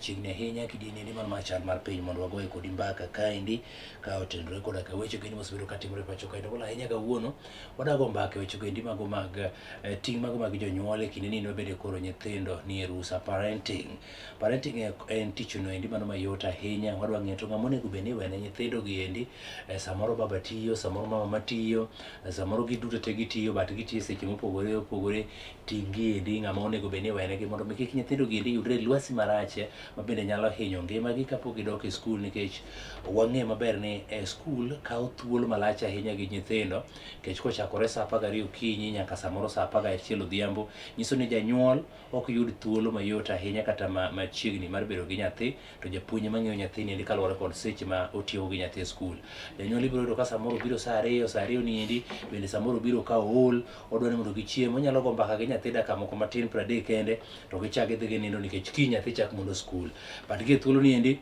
Machiegni ahinya kidieny endi mar machal mar piny mondo wagoye kodi mbaka kaendi ka otenore koda ka weche gendi mosebedo katimore pacho kae. To moloyo ahinya kawuono wadago mbaka e weche gendi mago mag ting' mago mag jonyuol e kinde ni wabede koro nyithindo ni e rusa parenting. Parenting en tich no endi mano mayot ahinya. Wadwa ng'eyo to ng'ama onego bed ni iwene nyithindo gi endi. Samoro baba tiyo, samoro mama matiyo, samoro giduto te gitiyo but gitiyo seche mopogore opogore. Ting' gi endi ng'ama onego bed ni iwenegi mondo mi kik nyithindo gi endi yudre e lwasi marach ma bende nyalo hinyo ngimagi kapok gidok e skul, nikech wang'eyo maber ni e skul kawo thuolo malach ahinya gi nyithindo, nikech kochakore saa 12 okinyi nyaka samoro saa 11 odhiambo, nyiso ni janyuol ok yud thuolo mayot ahinya kata machiegni mar bedo gi nyathi, to japuonj ema ng'iyo nyathini endi kaluwore kod seche ma otieko gi nyathi e skul. Janyuol ibiro yudo ka samoro obiro saa 2, saa 2 ni endi bende samoro obiro ka ool, odwa ni mondo gichiem, onyalo go mbaka gi nyathi dakika moko matin 30 kende to gichak gidhi ginindo nikech kiny nyathi chak mondo skul. But gi e thuolo ni endi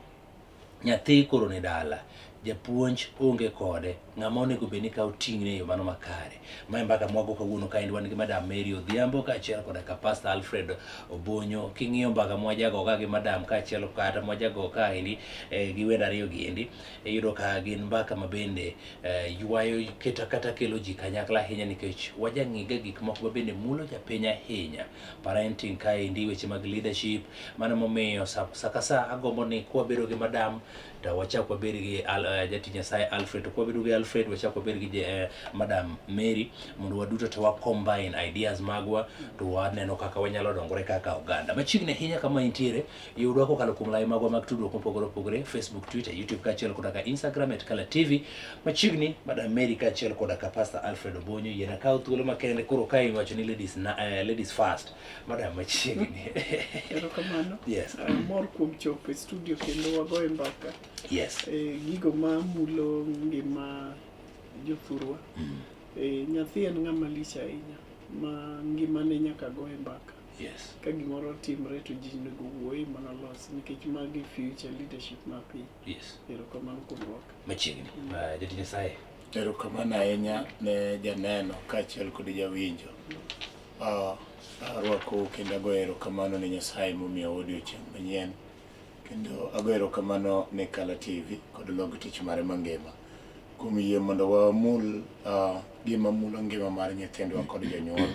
nyathi koro ni dala, japuonj onge kode, ng'ama onego bed ni kawo ting'ne e yo mano makare. Mae mbaka mwago kawuono kaendi wan gi Madam Mary Odhiambo kaachiel koda ka Pastor Alfred Obonyo. King'iyo mbaka mwajago ka gi Madam kaachiel kata mwajago kaendi gi wende ariyo gi endi, iyudo ka gin mbaka ma bende ywayo keta kata kelo ji kanyakla ahinya, nikech wajang'iga gik moko ma bende mulo japiny ahinya. Parenting kaendi, weche mag leadership, mano momiyo sa ka sa agombo ni kwabedo gi Madam to wachak wabed gi jatich Nyasaye Alfred, to kwabedo gi Alfred wachak wabed gi Madam Mary, mondo waduto to wa combine ideas magwa to waneno kaka wanyalo dongore kaka oganda. Machiegni ahinya kama intiere, yudwa kokalo kuom lai magwa mag tudruok mopogore opogore, Facebook, Twitter, YouTube kaachiel koda ka Instagram @KalaTV. Machiegni Madam Mary kaachiel koda ka Pastor Alfred Obonyo, yiena kawo thuolo makende koro ka iwacho ni ladies, na, ladies first. Madam, machiegni. Erokamano. Yes. Mor kuom chopo e studio kendo wagoye mbaka. Yes. Gigo ma mulo ngima jothurwa. Nyathi en ng'ama lich ahinya ma ngimane nyaka goye mbaka. Yes. Ka gimoro timre to ji onego wuoye mondo olos, nikech magi future leadership mar piny. Yes. Erokamano kuom rwaka. Machiegni. Jatich Nyasaye. Erokamano ahinya ne janeno kaachiel kod jawinjo. Arwakou kendo agoyo erokamano ne Nyasaye momiyowa odiochieng' manyien, kendo agoyo erokamano ne Kala TV kod log tich mare mangima kuom yie mondo wamul gima mulo ngima mar nyithindwa kod jonyuol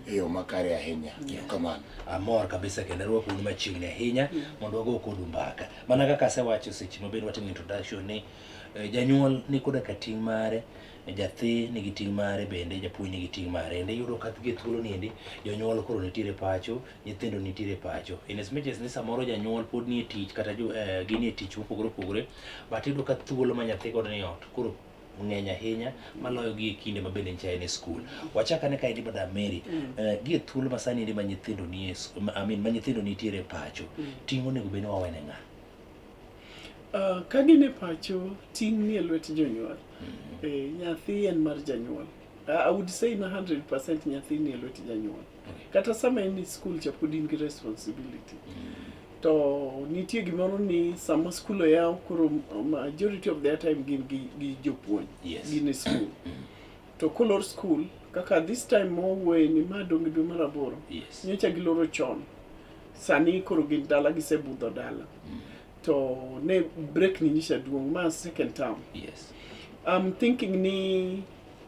e yo makare ahinya. Erokamano. Amor kabisa kendo arwakou machiegni ahinya mondo wago kodu mbaka. Mana kaka asewacho seche mabende watimo introduction ni janyuol ni koda ka ting' mare, nyathi nigi ting' mare bende japuonj nigi ting' mare. Ende iyudo ka gi thuolo ni endi jonyuol koro nitiere pacho, nyithindo nitiere pacho. In as much as ni samoro janyuol pod nie tich kata ginie tich mopogore opogore, but iyudo ka thuolo ma nyathi godo ni ot koro ng'eny ahinya maloyo gi e kinde ma bende ncha en e skul. Wachak ane kaendi Madam Mary, gi e thuolo ma sani endi ma nyithindo nie I mean, ma nyithindo nitiere pacho, ting' onego bed ni wawene ng'a? Ka gin e pacho, ting' nie lwet jonyuol. Nyathi en mar janyuol. I would say na 100% nyathi nie lwet janyuol. Kata sama en e skul cha pod in gi responsibility. To nitie gimoro ni sama skul oyaw koro majority of their time gin gi jopuonj. Yes. Gin e skul. To kolor skul, kaka this time mowuoye ni ma dong' dwe mar 8. Yes. Nyocha giloro chon. Sani koro gin dala, gisebudho dala. To ne break ni nyicha duong' ma second term. Yes. I'm thinking ni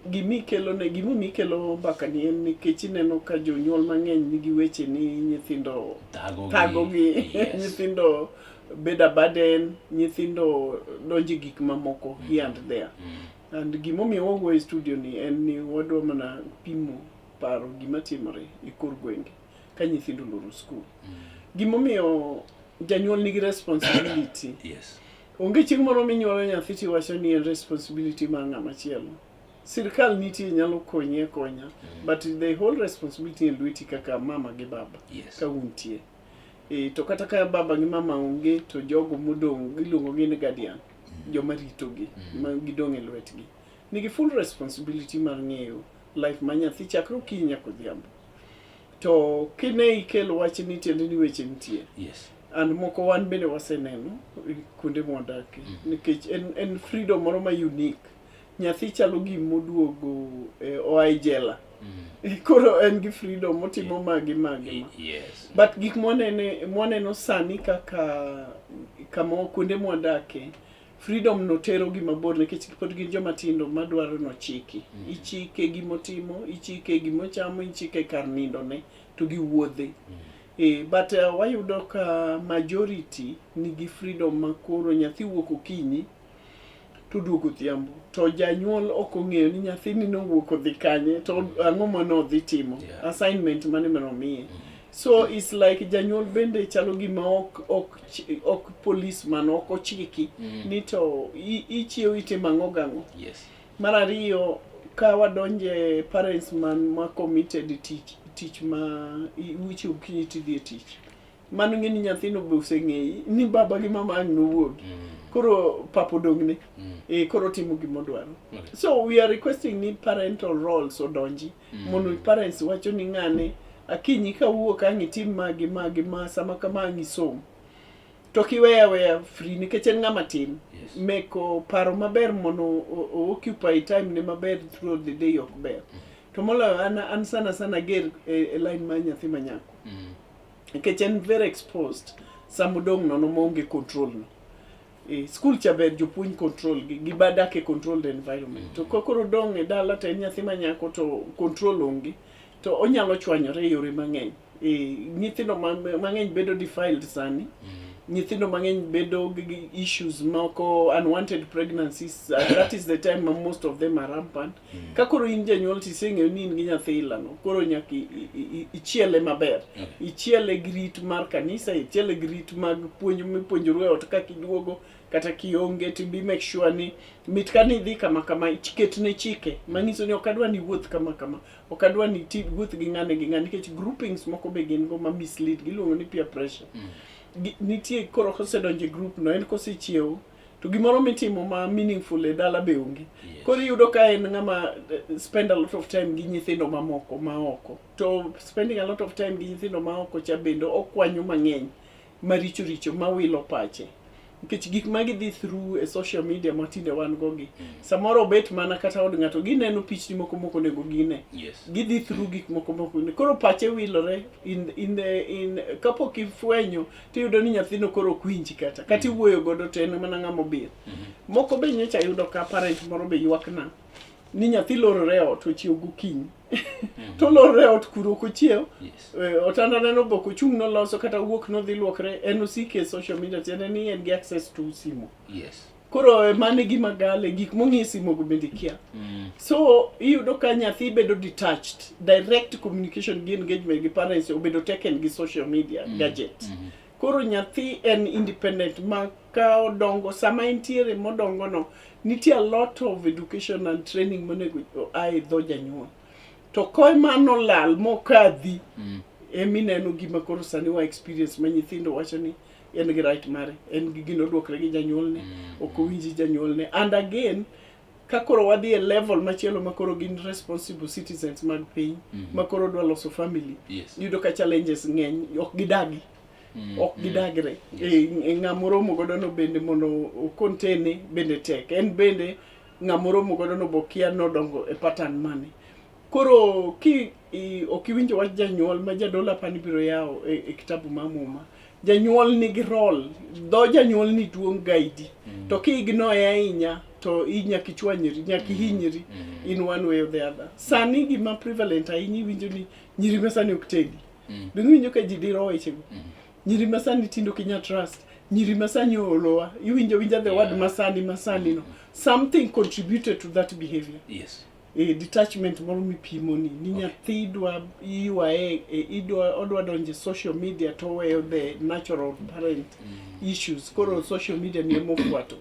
gimikelo ne gimomiyo ikelo mbaka ni en nikech ineno ka jonyuol mang'eny nigi weche ni nyithindo thagogi. Yes. Nyithindo bedo a burden, nyithindo donjo e gik mamoko here and there. And gimomiyo wawuoyo e studio ni en ni wadwa mana pimo paro gima timore e kor gwenge ka nyithindo oloro skul. Gimomiyo janyuol nigi responsibility. Yes. Onge chieng' moro minyuolo nyathi tiwacho ni en responsibility mar ng'ama chielo. Sirkal nitie nyalo konyi akonya, but the whole responsibility e lweti kaka mama gi baba. Yes. Ka untie. To kata ka baba gi mama onge to jogo modong' iluongo gi ni guardian, joma ritogi, ma gidong' e lwetgi. Nigi full responsibility mar ng'eyo life ma nyathi chakre okinyi nyaka odhiambo. To kine ikelo wach ni tiende ni weche nitie. Yes. And moko wan bende waseneno kuonde mwadake. Nikech en freedom moro ma unique. Nyathi chalo gima oduogo oa e jela. Koro en gi freedom otimo magi magi ma. But gik mwaneno sani kaka kama kuonde mwadake, freedom no tero gi mabor nikech pod gin joma tindo madwaro nochiki. Ichike gimotimo, ichike gimochamo, ichike kar nindone to gi wuodhe. But wayudo ka majority nigi freedom ma koro nyathi wuok okinyi to duogo odhiambo to janyuol ok ong'eyo ni nyathini nowuok odhi kanye to ang'o mane odhi timo, assignment mane manomiye. So it's like janyuol bende chalo gima ok policeman, ok ochiki ni to ichiew itimo ang'o gang'o. Mar ariyo, ka wadonje parents man ma committed tich ma ichiew okinyi tidhi e tich, mano ng'e ni nyathino be oseng'eyi ni baba gi mama ang' nowuogi, koro papa odong'ne, koro timo gimodwaro. So we are requesting ni parental roles odonji mondo parents wacho ni ng'ane akinyi kawuok ang' itim magi magi ma sama kama ang' isom to kiweya weya free nikech en ng'ama tin. Meko paro maber mondo o occupy time ne maber throughout the day ok ber. To moloyo an sana sana ger e line mar nyathi manyako nikech en very exposed sama odong' nono maonge control no. School cha ber, jopuonj control gi gibadak e controlled environment. To ka koro odong' e dala to en nyathi manyako to control onge to onyalo chwanyore e yore mang'eny. Nyithindo mang'eny bedo defiled sani. Nyithindo mang'eny bedo gi issues moko, unwanted pregnancies. That is the time ma most of them are rampant. Ka koro in janyuol tiseng'eyo ni in gi nyathi ilano, koro nyaka ichiele maber. Ichiele gi rit mar kanisa, ichiele gi rit mag puonj mipuonjoru e ot kaka iduogo kata kionge to be make sure ni mit ka ni idhi kama kama, ketne chike manyiso ni ok adwa ni iwuoth kama kama, ok adwa ni wuoth gi ng'ane gi ng'ane nikech groupings moko be gin go ma mislead, giluongo ni peer pressure. Nitie koro kosedonjo e group no en kosechiewo to gimoro mitimo ma meaningful e dala be onge. Koro iyudo ka en ng'ama spend a lot of time gi nyithindo mamoko ma oko to spending a lot of time gi nyithindo ma oko cha bende okwanyo mang'eny maricho richo mawilo pache nikech gik ma gidhi through e social media ma tinde wan go gi samoro obet mana kata od ng'ato gineno pichni moko mok onego gine. Gidhi through gik moko mok onego, koro pache wilore in kapok ifwenyo tiyudo ni nyathino koro ok winji kata iwuoyo godo to en mana ng'ama obir. Moko be nyocha yudo ka parent moro be ywakna ni nyathi lorore e ot ochiew gokinyi to lorore e ot kuro ok ochiew. Otanda neno be ok ochung' noloso kata wuok nodhi luokre, en osike e social media, tiende ni en gi access to simu. Koro mano e gima gale gik mong'i e simu go bende kia. So iyudo ka nyathi bedo detached, direct communication gi engagement gi parents obedo taken gi social media gadget. Koro nyathi en independent ma ka odongo sama entiere modongo no nitie a lot of education and training monego a e dho janyuol to ko mano lal mokadhi emineno gima koro sani wa experience ma nyithindo wacho ni en gi right mare, en gi gino odwokre gi janyuolne, ok owinji janyuolne. And again ka koro wadhi e level machielo ma koro gin responsible citizens mag piny ma koro dwa loso family, iyudo ka challenges ng'eny, ok gidagi, ok gidagre. Ng'ama oromo godo no bende mondo okontene bende tek, en bende ng'ama oromo godo no bokia nodongo e pattern mane. Koro ki ok iwinjo wach janyuol ma jadolo apani biro yawo e kitabu mar Muma, janyuol nigi role, dho janyuol ni duong' guide to ki ignore ahinya to nyaka ichwanyri, nyaka ihinyri in one way or the other. Sani gima prevalent ahinya iwinjo ni nyiri ma sani ok tedi. Donge iwinjo ka ji diro wechego? Nyiri ma sani tindo ok inyal trust, nyiri ma sani oolowa, iwinjo winja the word masani masani no something contributed to that behavior. Detachment moro mipimo ni nyathi dwa iywaye idwa odwa donjo e social media to oweyo the natural parent issues, koro social media ni emofuato.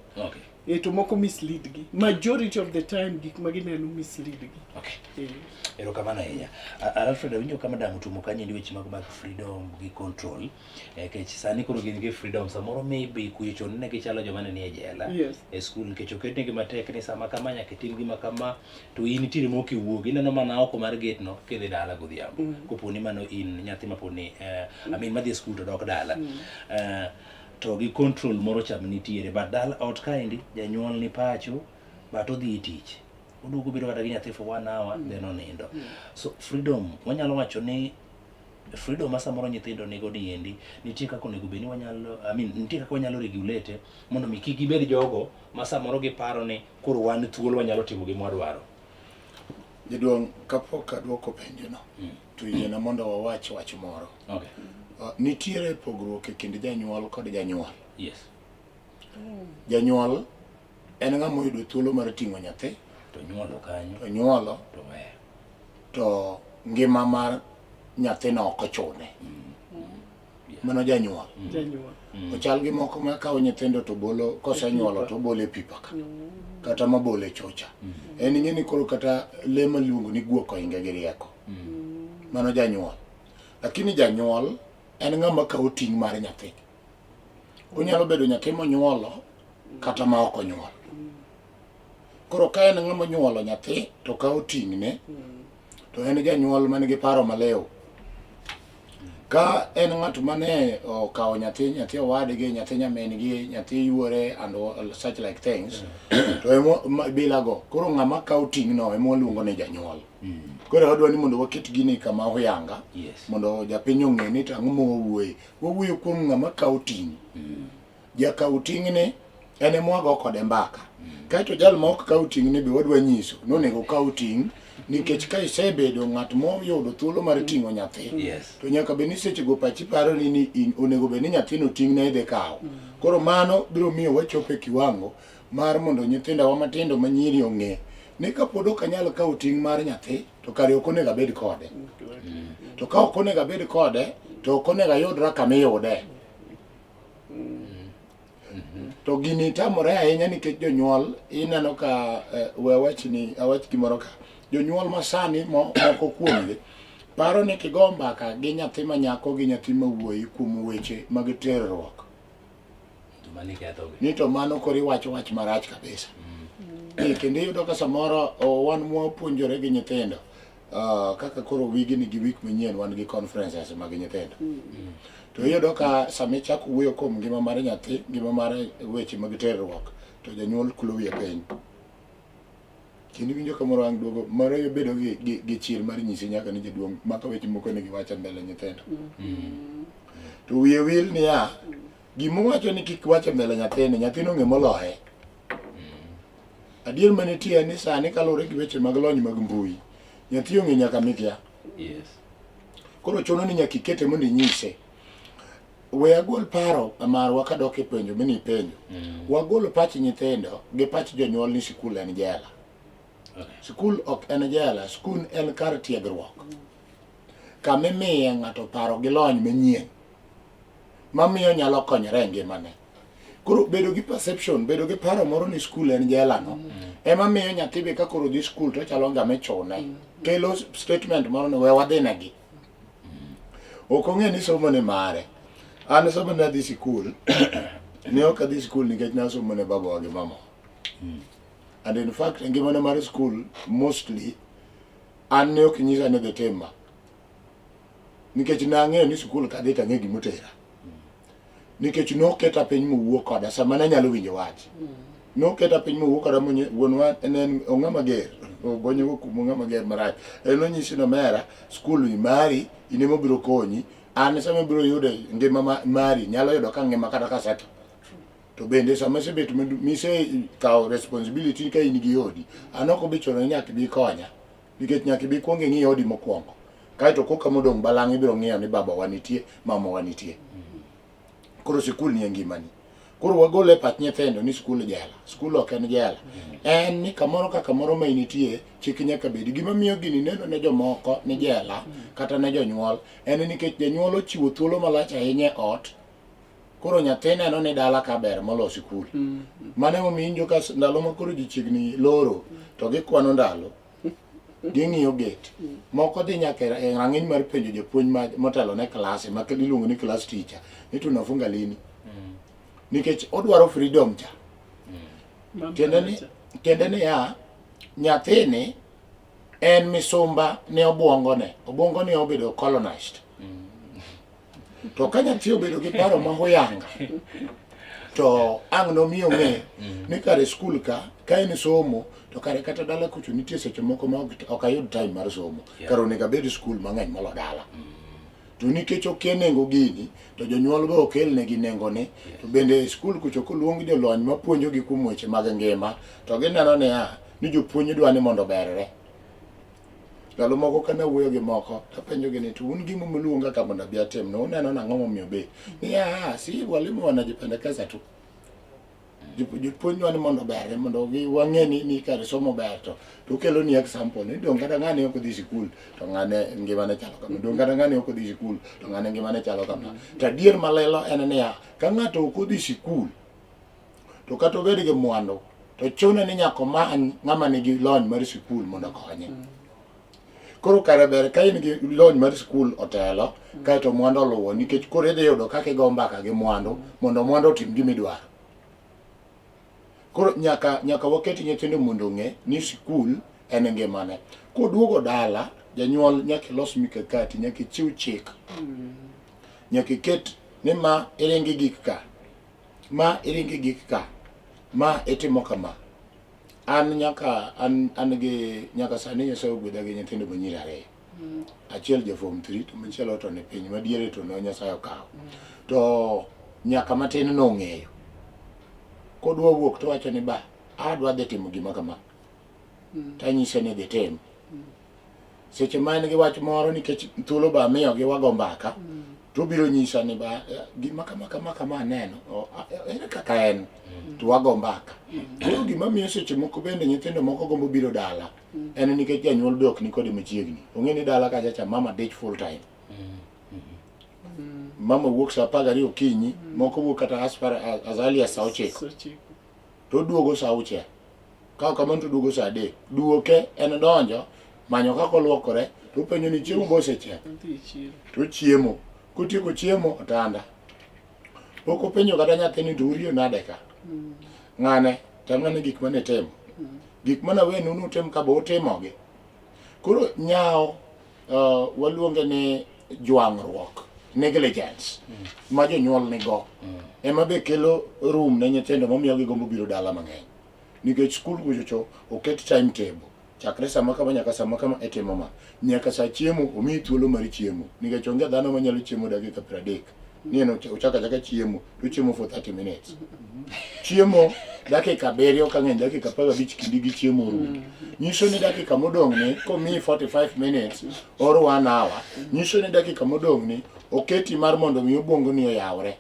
To moko mislead gi, majority of the time gik ma gineno mislead gi. Erokamano ahinya. Alfred, awinjo ka madam otumo kanyo endi weche mag freedom gi control. Nikech sani koro gin gi freedom, samoro maybe kuyo chon ne gichalo joma ne nie jela e skul nikech oketnegi matek ni sama kama nyaka itim gima kama to in nitiere mok iwuog ineno mana oko mar gate no kidhi dala godhiambo kopo ni mano in nyathi ma ni I mean madhi e skul to dok dala to gi control moro cha nitiere but dala ot kaendi janyuol ni pacho but odhi e tich. Oduogo bedo kata gi nyathi for one hour then onindo. So freedom wanyalo wacho ni freedom ma samoro nyithindo nigo ni endi nitie kaka onego bed ni wanyalo I mean, nitie kaka wanyalo regulate mondo mi kik gibed jogo ma samoro giparo ni koro wan thuolo wanyalo timo gima wadwaro. Jaduong', kapok aduoko penjono, to yiena mondo wawach wach moro. Okay. Nitiere pogruok e kind janyuol kod janyuol. Yes. Janyuol en ng'ama oyudo thuolo mar ting'o nyathi, To nyuolo kanyo to nyuolo, to weyo. to ngima mar nyathino ok ochune. Mano janyuol. Janyuol. Ochal gi moko ma kawo nyithindo to bolo kosenyuolo to bolo e pipa ka. Kata mabolo e chocha. En ing'e ni koro kata lee maluongo ni guok ohinge gi rieko. Mano janyuol. Lakini janyuol en ng'ama kawo ting' mar nyathi. Onyalo bedo nyathi monyuolo kata ma ok onyuol. Koro ka en ng'ama onyuolo nyathi to kawo ting'ne to en janyuol man gi paro malew. Ka en ng'at mane okawo nyathi, nyathi owadgi, nyathi nyamin-gi, nyathi yuore and all such like things, to emo bilago. Koro ng'ama kawo ting'no ema waluongo ni janyuol. Koro wadwa ni mondo waket gini kama oyanga mondo japiny ong'e ni to ang'o ma wawuoye. Wawuoyo kuom ng'ama kawo ting'. Jakaw ting'ni en ema wago kode mbaka. Kaeto jal ma ok kaw ting'ni be wadwa nyiso ni onego okaw ting' nikech ka isebedo ng'at moyudo thuolo mar ting'o nyathi to nyaka bed ni sechego pachi paro ni ni in onego bed ni nyathino ting'ne idhi kawo. Koro mano biro miyo wachopo e kiwango mar mondo nyithindawa matindo ma nyiri ong'e ni kapod ok anyal kawo ting' mar nyathi to kare ok onego abed kode. To ka ok onego abed kode to ok onego ayudra kama iyude. To gini tamore ahinya nikech jonyuol ineno ka we awach ni awach gimoro ka jonyuol masani moko kuomgi paro ni kigo mbaka gi nyathi ma nyako gi nyathi ma wuoyi kuom weche mag terruok To mano ikethogi. ni to mano koro iwacho wach marach kabisa. Kendo iyudo ka samoro wan mwapuonjore gi nyithindo kaka koro wigni gi wik manyien wan gi conferences mag nyithindo. To iyudo ka sama ichako wuoyo kuom ngima mar nyathi, ngima mar weche mag terruok, to janyuol kulo wiye piny. Kendo iwinjo ka moro ang' duogo, moro bedo gi chir mar nyisi nyaka ni jaduong' maka weche moko onego iwach e mbele nyithindo. To wiye wil niya, gima owacho ni kik wach e mbele nyathini, nyathino ong'e moloye. Adier manitie en ni sani kaluwore gi weche mag lony mag mbui, nyathi ong'e nyaka mikia. Yes. Koro chuno ni nyaka ikete mondo inyise. We agol paro marwa kadok e penjo mane ipenjo. Wagol pach nyithindo gi pach jonyuol ni sikul en jela. Okay. Sikul ok en jela, sikul en kar tiegruok. Kama imiye ng'ato paro gi lony manyien mamiyo nyalo konyore e ngimane. Koro bedo gi perception, bedo gi paro moro ni skul en jela no, ema miyo nyathi be ka koro dhi skul to ochalo ng'ama ichune. Kelo statement moro ni we wadhi negi. Ok ong'e ni somo ni mare. An sama ne adhi sikul, ne ok adhi sikul nikech nasomo ne babawa gi mamawa. And in fact, e ngimana mar skul, mostly, an ne ok nyisa ni dhi tim ma. Nikech nang'eyo ni sikul kadhi to ang'e gimotera. Nikech noketa piny mowuo koda sama nanyalo winjo wach. Noketa piny mowuo koda monye wuonwa ne en ong'ama ger. Ogonyogo kum ong'ama ger marach. En onyisi ni omera, skul ni mari, in ema obiro konyi. An sama ibiro yudo ngima mari, nyalo yudo ka ngima kata kasetho. To bende sama isebet misekawo responsibility ka in gi odi, an ok obi chuno ni nyaka ibi konya. Nikech nyaka ibi kuong ing'i odi mokwongo. Kaeto koka modong' balang' ibiro ng'iyo ni babawa nitie, mamawa nitie. Koro sikul ni e ngimani. Koro wagol e pach nyithindo ni sikul jela. Sikul ok en jela. En ni kamoro ka kamoro ma initie, chik nyaka bedi. Gima miyo gini neno ne jomoko ni jela kata ne jonyuol en nikech janyuol ochiwo thuolo malach ahinya e ot. Koro nyathi neno ni dala ka ber molo sikul. Mano emomiyo iwinjo ka ndalo ma koro ji chiegni loro to gikwano ndalo ging'iyo gate. Moko dhi nyaka e rang'iny mar penjo japuonj motelo ne klase ma iluongo ni class teacher ni tunafunga lini. Nikech odwaro freedom cha. Tiende niya, nyathini en misumba ne obwongone. Obwongone obedo colonized. To ka nyathi obedo gi paro ma huyanga, To ang' nomiyo ng'e ni kare skul ka ka en somo to kare kata dala kucho nitie seche moko ma ok ayud time mar somo. Kare onego abed skul mang'eny molo dala. To nikech okia nengo gini, to jonyuol be okel negi nengone. To bende e skul kucho koluong jolony mapuonjogi kuom weche mag ngima, to gineno niya, ni jopuonj dwa ni mondo oberre. Ndalo moko kane awuoyo gi moko, tapenjogi ni to un gima muluonga ka mondo abi atim no, uneno nang'o momiyo be? Niya, si walimu wanajipendekeza tu. Jopuonj dwa ni mondo oberre mondo wang'e ni, ni kare somo ber to to okelo ni example ni dong kata ng'ani ok odhi sikul to ng'ane ngimane chalo kama, dong kata ng'ani ok odhi sikul to ng'ane ngimane chalo kama. To adier malelo en niya, ka ng'ato ok odhi sikul to kata obed gi mwandu to chune ni nyaka omany ng'ama nigi lony mar sikul mondo okonye. Koro kare ber ka in gi lony mar sikul otelo kaeto mwandu oluwo nikech koro idhi yudo kaka igo mbaka gi mwandu mondo mwandu otim gima idwaro. Koro nyaka nyaka waket nyithindo mondo ong'e ni sikul en ngimane. Koduogo dala, janyuol nyaka ilos mikakati, nyaka ichiw chik. Nyaka iket ni ma iringi gik ka, ma iringi gik ka, ma itimo kama. An nyaka an an gi nyaka sani Nyasaye ogwedha gi nyithindo ma nyiri ariyo. Achiel ja form 3 to machielo to ni piny madiere to no Nyasaye okawo. To nyaka matin nong'eyo. Kodwa wuok to wacho ni ba adwa dhi timo gima kama. Tanyise ni dhi tim. Seche ma en gi wach moro nikech thuolo ba amiyogi wago mbaka to obiro nyisa ni ba gima kama kama kama aneno ere kaka en to wago mbaka. Koro gima miyo seche moko bende nyithindo moko gombo biro dala en nikech janyuol be ok ni kode machiegni. Ong'e ni dala kacha cha mama dich full time. Mama wuok saa 12 okinyi, moko wuok kata as far as early as saa 9. To oduogo saa 6. Ka ok kamano to oduogo saa 3. Duoke en donjo, manyo kaka oluokore, to openjo ni chiemo be osechiek. To ochiemo. Kotieko chiemo, otanda. Pok openjo kata nyathi ni to uriyo nade ka. Ng'ane, tem ng'ane gik mane timo. Gik mane awenu ni utim ka be utimogi. Koro nyawo waluonge ni jwang'ruok, negligence ma jonyuol nigo ema be kelo room ne nyithindo mamiyo gigombo biro dala mang'eny. Nikech skul kuchocho oket timetable. Chakre sama kama nyaka sama kama itimo ma. Nyaka sa chiemo omiyi thuolo mar chiemo. Nikech onge dhano manyalo chiemo dakika 30. Ni en ochako achaka chiemo, to ochiemo for 30 minutes. Chiemo dakika 7 ka ng'eny dakika 15 kindi gi chiemo orumo. Nyiso ni dakika modong' ni komiyi 45 minutes or 1 hour, nyiso ni dakika modong' ni oketi mar mondo mi obwongo ni oyawre.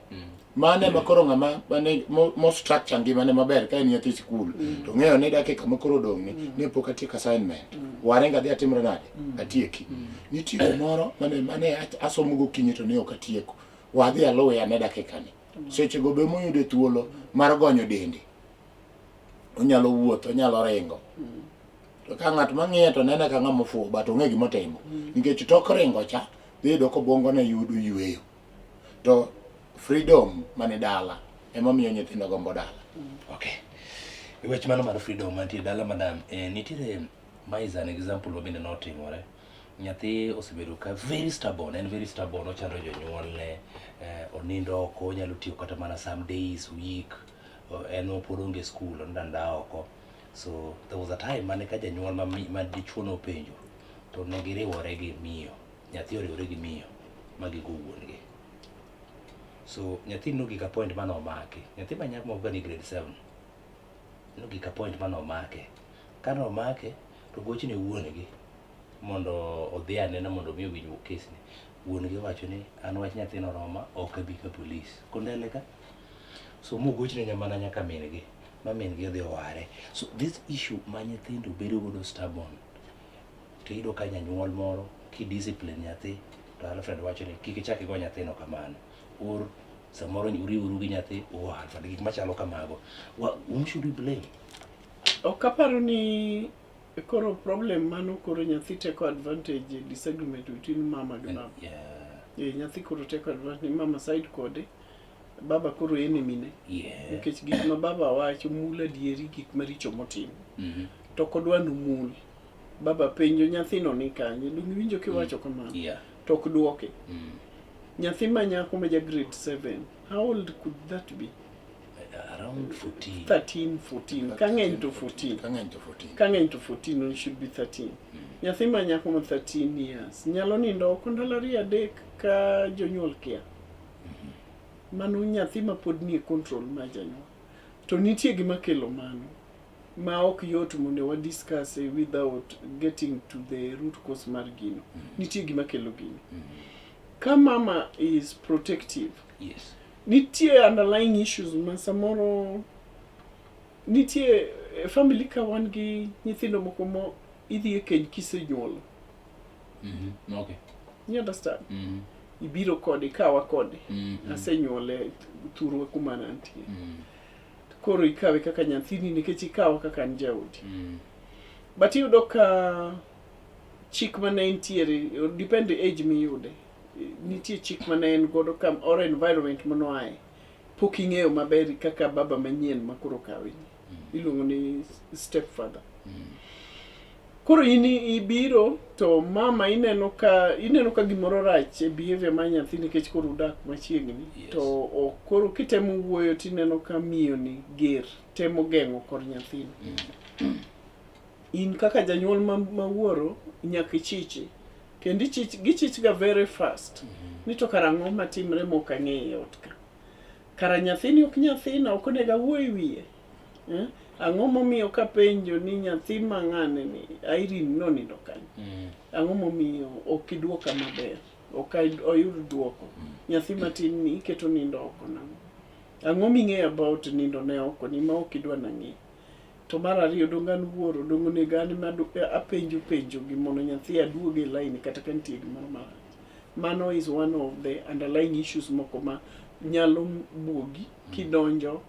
Mano ema koro ng'ama mane mo structure ngimane maber ka en nyathi sikul to ng'eyo ni dakika ma koro odong' ni ne pok atieko assignment. Warenga adhi atimre nade? Atieki. Nitie gimoro mane mane asomo gokinyi to ne ok atieko. Wadhi aluwe ane dakika ni. Seche go be moyude thuolo mar gonyo dende. Onyalo wuotho, onyalo ringo. To ka ng'at mang'iye to nene ka ng'ama ofuwo but ong'e gima otimo. Nikech tok ringo cha, dhi yudo ka obwongone yudo yueyo. To freedom mane dala ema miyo nyithindo gombo dala. Okay. E wach mano mar freedom mantie dala madam, nitiere ma is an example ma bende notimore. Nyathi osebedo ka very stubborn, en very stubborn, ochando jonyuolne, onindo oko, onyalo tiyo kata mana some days, week, en pod onge school, onindo aninda oko. So there was a time mane ka janyuol ma dichuo nopenjo, to ne giriwore gi miyo, nyathi oriwore gi miyo ma gigo wuon gi. So nyathi nogik a point mane omaki, nyathi ma nyako moko ka ni grade 7, nogik a point mane omake. Kane omake, to gochne wuon gi mondo odhi anena mondo mi owinj kes ni. Wuon gi owacho ni an wach nyathino roma, ok abi ka polis. Kondele ka. So mogochne nyamana nyaka min gi, ma min gi odhi oware. So this issue ma nyithindo bedo godo stubborn, to iyudo ka janyuol moro ki discipline nyathi, to Alfred wacho ni kik ichak igo nyathino kamano. Or samoro uriwuru gi nyathi, ugo Alfred, gik machalo kamago. Whom should we blame? Ok aparo ni koro problem mano koro nyathi take advantage e disagreement between mama gi baba. Nyathi koro take advantage ni mama side kode, baba koro enemy ne. Nikech gik ma baba wacho mulo adieri gik maricho motimo. To ok odwa nomul. Baba penjo nyathino ni kanye, dong iwinjo kiwacho kamano? To ok duoke. Nyathi ma nyako ma ja grade 7, how old could that be? Around 14. 13 14 ka ng'eny to 14 Ka ng'eny to 14. ka ng'eny to 14 it should be 13 nyathi ma nyako ma 13 years nyalo nindo oko ndalo ariyo adek ka jonyuol kia mano nyathi ma pod nie control mar janyuol to nitie gima kelo mano ma ok yot mondo wa discuss without getting to the root cause mar gino nitie gima kelo gino ka mama is protective nitie underlying issues ma samoro nitie e family ka wan gi nyithindo moko mo idhi e keny kisenyuolo Okay. you understand ibiro kode ikawa kode asenyuole thurwa kuma ne antie koro ikawe kaka nyathini nikech ikawa kaka an jaodi but iyudo ka chik mane nitiere depend age miyude nitie chik mane en godo kam or environment manoaye pok ing'eyo maber kaka baba manyien ma koro kawe ni iluongo ni stepfather koro in ibiro to mama ineno ka ineno ka gimoro rach e behavior mar nyathi nikech koro udak machiegni to ok koro kitemo wuoyo tineno ka miyo ni ger temo geng'o kor nyathini in kaka janyuol ma, ma wuoro nyaka ichichi kendo ichich gichich ga very fast ni to kara ang'o matimre mok ang'eyo e ot ka kara nyathini ok nyathina ok onego awuo e wiye eh? Ang'o momiyo kapenjo ni nyathi ma ng'ane ni Irene nonindo kanyo ang'o momiyo ok idwoka maber ok oyud dwoko nyathi matin ni iketo nindo oko nang'o ang'o ming'eyo about nindo ne oko ni ma ok idwa nang'e to mar ariyo dong' an wuoro dong' onego an ema apenjo penjo gi mondo nyathi aduog e line kata ka nitie gimoro marach mano is one of the underlying issues moko ma nyalo buogi kidonjo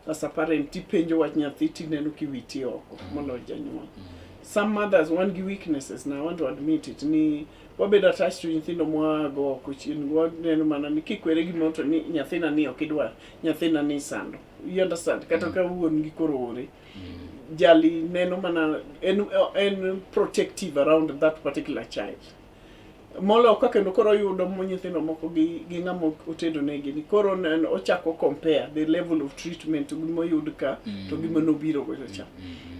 as a parent tipenjo wach nyathi tineno kiwiti oko moloyo janyuol some mothers wan gi weaknesses na I want to admit it ni wabedo attached to nyithindo mwago oko chien waneno mana ni kikwere gimoro to ni nyathina ni ok idwar nyathina ni sando you understand kata ka wuon gi koro ore jali neno mana en, en protective around that particular child molo ka kendo koro oyudo mo nyithindo moko gi, gi ng'ama otedo negi ni koro neno ochako compare the level of treatment gi moyud ka to gi manobiro gocho cha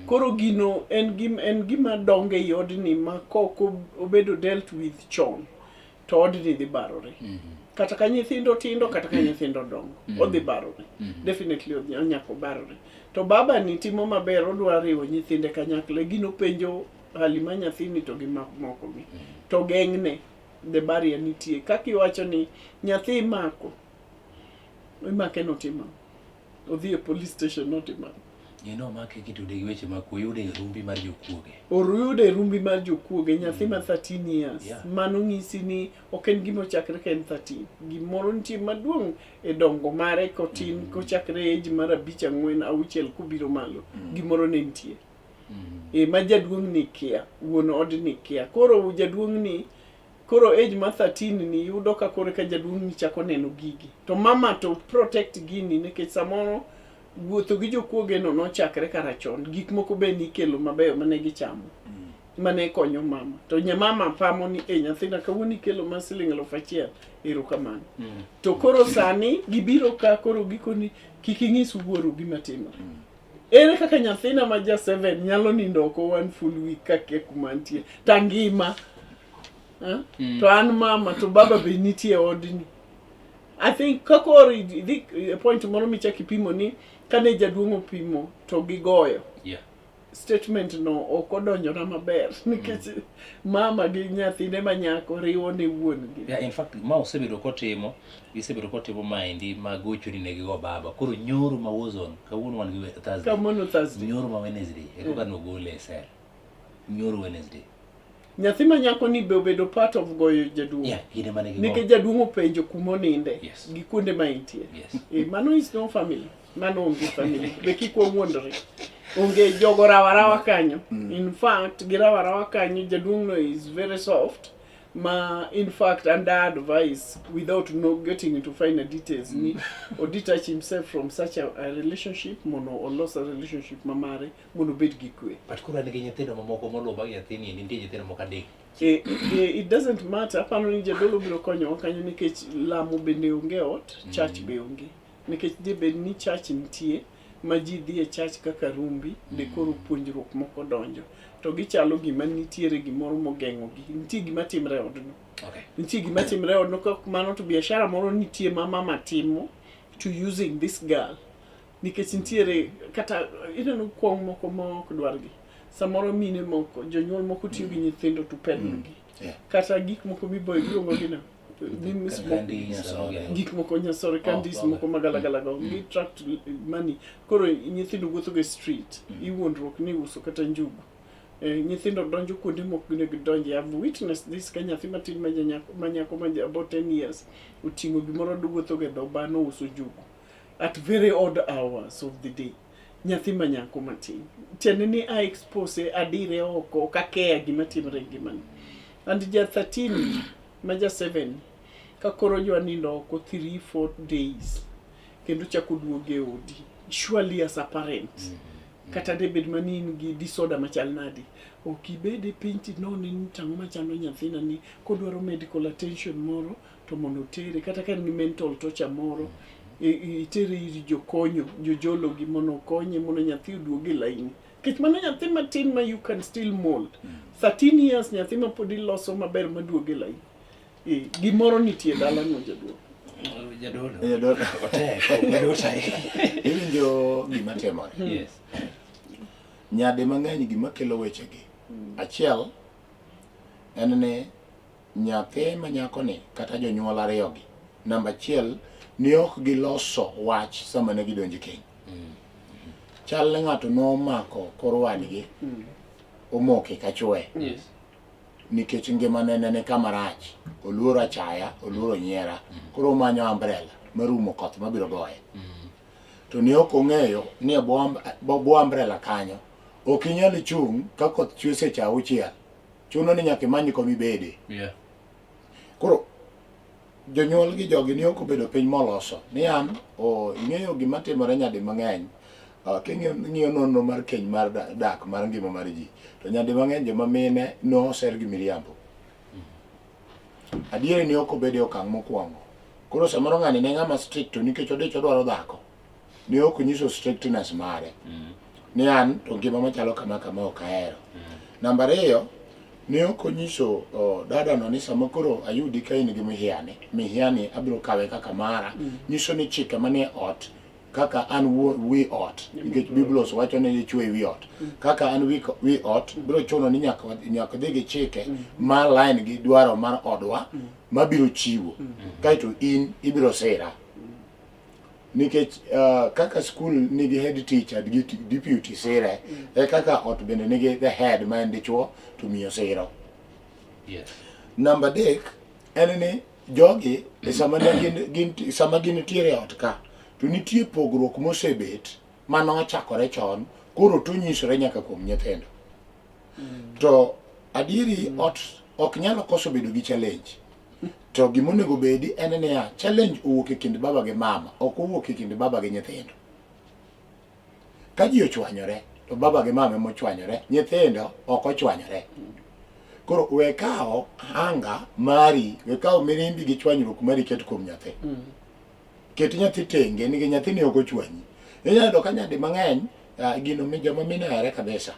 koro gino en gima, en gima dongo ei odni ma kok obedo dealt with chon to odni dhi barore kata ka nyithindo tindo kata ka nyithindo dongo odhi barore definitely odhi onyako barore to baba ni timo maber odwa riwo nyithinde kanyakla gino penjo hali ma nyathini to gi moko gi to geng'ne the barrier nitie kaka iwacho ni nyathi imako imake notimo ang'o? odhi e police station notimo ang'o? Ng'e omake kitude gi weche mag kuo oyude e rumbi mar jokuoge. Oyude e rumbi mar jokuoge nyathi ma 13 years mano ng'isi ni ok en gima ochakre ka en 13 gimoro nitie maduong' e dongo mare kotin kochakre e age mar abich ang'wen auchiel kobiro malo gimoro ne nitie e ma jaduong' ni kia wuon odni kia koro jaduong' ni koro age mar 13 ni yudo ka koro ka jaduong' ni chako neno gigi to mama to protect gini nikech samoro wuotho gi jokuoge no nochakre kara chon gik moko be nikelo mabeyo mane gichamo mane konyo mama to nya mama pamo ni e nyathina kawuono ikelo ma siling 1000 erokamano to koro sani gibiro ka koro gikoni kik ing'is wuoru gima timore ere kaka nyathina ma ja 7 nyalo nindo oko one full week ka kia kuma antie tangima to an mama to baba be nitie e odni I think ka koro idhi e point moro michak ipimo ni kane jaduong' opimo to gigoyo statement no ok odonjona maber nikech mama gi nyathine ma nyako riwo ne wuon gi Yeah, in fact ma osebedo kotimo gisebedo kotimo maendi ma gocho ni ne gigo baba koro nyoro ma was on kawuono wan gi Thursday kawuono Thursday nyoro ma Wednesday e koka nogole e sel nyoro Wednesday nyathi ma nyako ni be obedo part of goyo jaduong' yeah kinde mane gigo nikech jaduong' openjo kuma oninde Yes. gi kuonde ma entie Yes. e, mano is no family mano onge family be kik wawuondre onge jogo rawarawa kanyo in fact girawarawa kanyo jaduong' no is very soft ma in fact under advice without no getting into finer details ni o detach himself from such a relationship mondo olos a relationship mamare mondo obed gi kwe but koro an gi nyithindo mamoko moluwo bang' nyathini endi nitie nyithindo moko adek e, e, it doesn't matter aparo ni jadolo biro konyowa kanyo nikech lamo bende onge e ot church be onge Nikech dhi bed ni church nitie ma ji dhi e church kaka rumbi, de koro puonjruok moko donjo. To gichalo gima nitiere gimoro mogeng'ogi. Nitie gima timre e odno. Nitie gima timre e odno kok mano to biashara moro nitie ma mama timo to using this girl. Nikech nitiere kata ineno kuong' moko ma ok dwargi. Samoro mine moko, jonyuol moko tiyo gi nyithindo to peddle gi. Kata gik moko miboyo iluongo gi na mi smoke Candies, okay. gik moko nyasore candies moko magalagala go gi tract money koro nyithindo wuotho go e street iwuondruok ni iuso kata njugu nyithindo donjo kuonde mok onego gidonje. I've witnessed this ka nyathi matin ma janyako ma nyako ma about 10 years oting'o gimoro wuotho go e dho bar nouso njugu at very odd hours of the day. Nyathi ma nyako matin. Tiende ni a expose adire oko ok akeya gima timore e ngimane. And ja 13 ma ja 7 ka koro jwa nindo oko 3 4 days kendo chako duogo e odi surely as a parent kata de bed mani in gi disorder machal nade ok ibed e piny tinone ni tang'o machando nyathina ni kodwaro medical attention moro to mondo otere kata ka en gi mental torture moro itere ir jokonyo jojolo gi mondo okonye mondo nyathi oduog e laini nikech mano nyathi matin ma you can still mold 13 years nyathi ma pod iloso maber maduog e laini gimoro nitie dalano jaduong'. Jadolo. Jadolo. Otek, mayot ahinya. Iwinjo gima timore. Yes. Nyadi mang'eny gima kelo wechegi. Achiel en ni nyathi ma nyakoni kata jonyuol ariyogi, namba achiel ni ok giloso wach sama ne gidonjo e keny. Chal ni ng'ato nomako kor wadgi, omoke ka chwe. Yes. Nikech ngimane ne ni kama rach, oluoro achaya, oluoro nyiera, koro omanyo umbrella marumo koth mabiro goye. To ne ok ong'eyo ni e bwo umbrella kanyo ok inyal chung' ka koth chwe seche auchiel. Chuno ni nyaka imany koma ibede. Koro jonyuol gi jogi ne ok obedo piny moloso ni an ing'eyo gima timore nyadi mang'eny. King'iyo nonro mar keny mar dak mar ngima mar ji, to nyadi mang'eny joma mine noser gi miriambo. Adieri ne ok obedo e okang' mokwongo. Koro samoro ng'ani ne ng'ama strict to nikech odich odwaro dhako, ne ok onyiso strictness mare. Ni an to ngima machalo kama kama ok ahero. Namba ariyo, ne ok onyiso dadano ni sama koro ayudi ka in gi mihiani, mihiani abiro kawe kaka mara, nyiso ni chike manie ot kaka an wi ot, nikech Biblos wacho ni dichwo e wi ot. Kaka an wi ot, biro chuno ni nyaka dhi gi chike ma line gi dwaro mar odwa mabiro chiwo. Kaeto in ibiro sira. Nikech kaka skul nigi head teacher gi deputy sire, e kaka ot bende nigi the head ma en dichwo to miyo siro. Yes. Namba adek en ni jogi e sama ne gin, gin, sama gintiere e ot ka to nitie pogruok mosebet mane ochakore chon koro to nyisore nyaka kuom nyithindo. To adieri ot ok nyal koso bedo gi challenge. To gima onego bedi en niya, challenge owuok e kind baba gi mama, ok owuok e kind baba gi nyithindo. Ka ji ochwanyore, to baba gi mama ema ochwanyore, nyithindo ok ochwanyore. Koro we kawo hanga mari, we kawo mirimbi gi chwanyruok mari ket kuom nyathi. Ket nyathi tenge, nikech nyathini ok ochwanyi. Inyalo yudo ka nyadi mang'eny, gino mi joma mine ohere kabisa.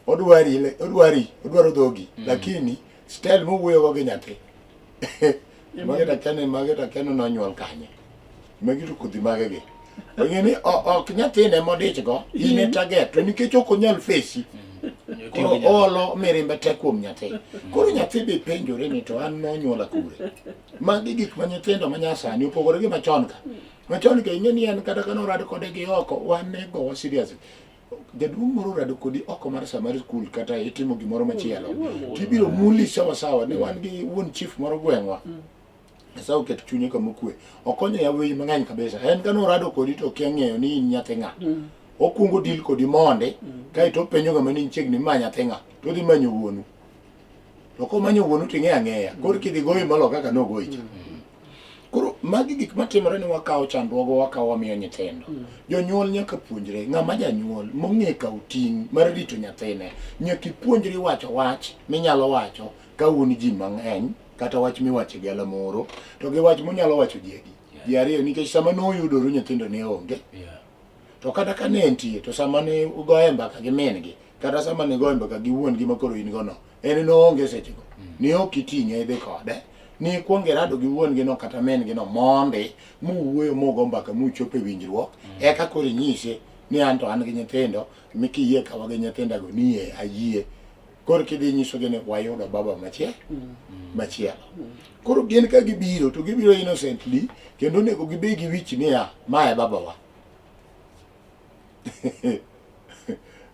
Odwari, odwari, odwaro dhogi, lakini style mowuoyogo gi nyathi. Magi to akia ni, magi to akia ni nonyuol kanye. Magi to kodhi mage gi. Ong'e ni ok nyathine modich go, in e target, to nikech ok onyal fesi. Koro oolo mirimbe te kuom nyathi. Koro nyathi be penjore ni to an nonyuola kure. Magi gik ma nyithindo ma nyasani opogore gi machon ka. Machon ka ing'e ni en kata ka norad kode gi oko, wan ne gowa serious. Jaduong' moro orado kodi oko mar sa mar skul kata itimo gimoro machielo, tibiro muli sawa sawa. Ne wan gi wuon chief moro gweng'wa. Nyasaye oket chunye kama okwe. Okonyo yawuoyi mang'eny kabisa. En ka norado kodi to okia ng'eyo ni in nyathi ng'a. Okwongo deal kodi monde, kaeto openjo ng'ama ni chiegni ma nyathi ng'a, to odhi manyo wuonu. To komanyo wuonu to ing'eyo ang'eya. Koro kidhi goyi molo kaka nogoyi cha. Koro magi gik matimore ni wakawo chandruogo wakawo wamiyo nyithindo. Jonyuol nyaka puonjre. Ng'ama janyuol mong'e kawo ting' mar rito nyathine, nyaka ipuonjri wacho wach minyalo wacho ka un ji mang'eny, kata wach miwacho e galamoro, to gi wach munyalo wacho ji adi. Ji ariyo nikech sama noyudoru nyithindo ne onge. Yeah. To kata ka ne entie to sama ne ugoye mbaka gi min-gi kata sama ne goye mbaka gi wuon-gi ma koro in go no en noonge sechego. Ne ok iting'e idhi kode. Ni ikwongo irado gi wuon-gi no kata min-gi no mondi muwuoyo mugo mbaka muchopo e winjruok eka koro inyise ni an to an gi nyithindo mi kiyie kawa gi nyithindago ni e ayie. Koro kidhi nyisogi ni wayudo baba machielo machielo. Koro gin ka gibiro to gibiro innocently kendo onego gibed gi wich niya ma e babawa.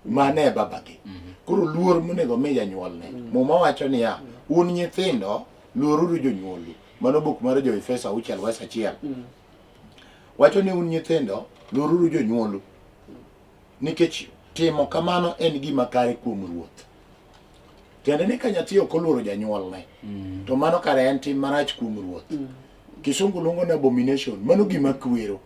Mano e babagi. Koro luor monego mi janyuolne. Muma wacho niya, un nyithindo luoruru jonyuolu. Mano buk mar Jo-Efeso 6 wes 1. Wacho ni un nyithindo luoruru jonyuolu. Nikech timo kamano en gima kare kuom Ruoth. Tiende ni ka nyathi ok oluoro janyuolne, to mano kare en tim marach kuom Ruoth. Kisungu luongo ni abomination, mano gima kwero.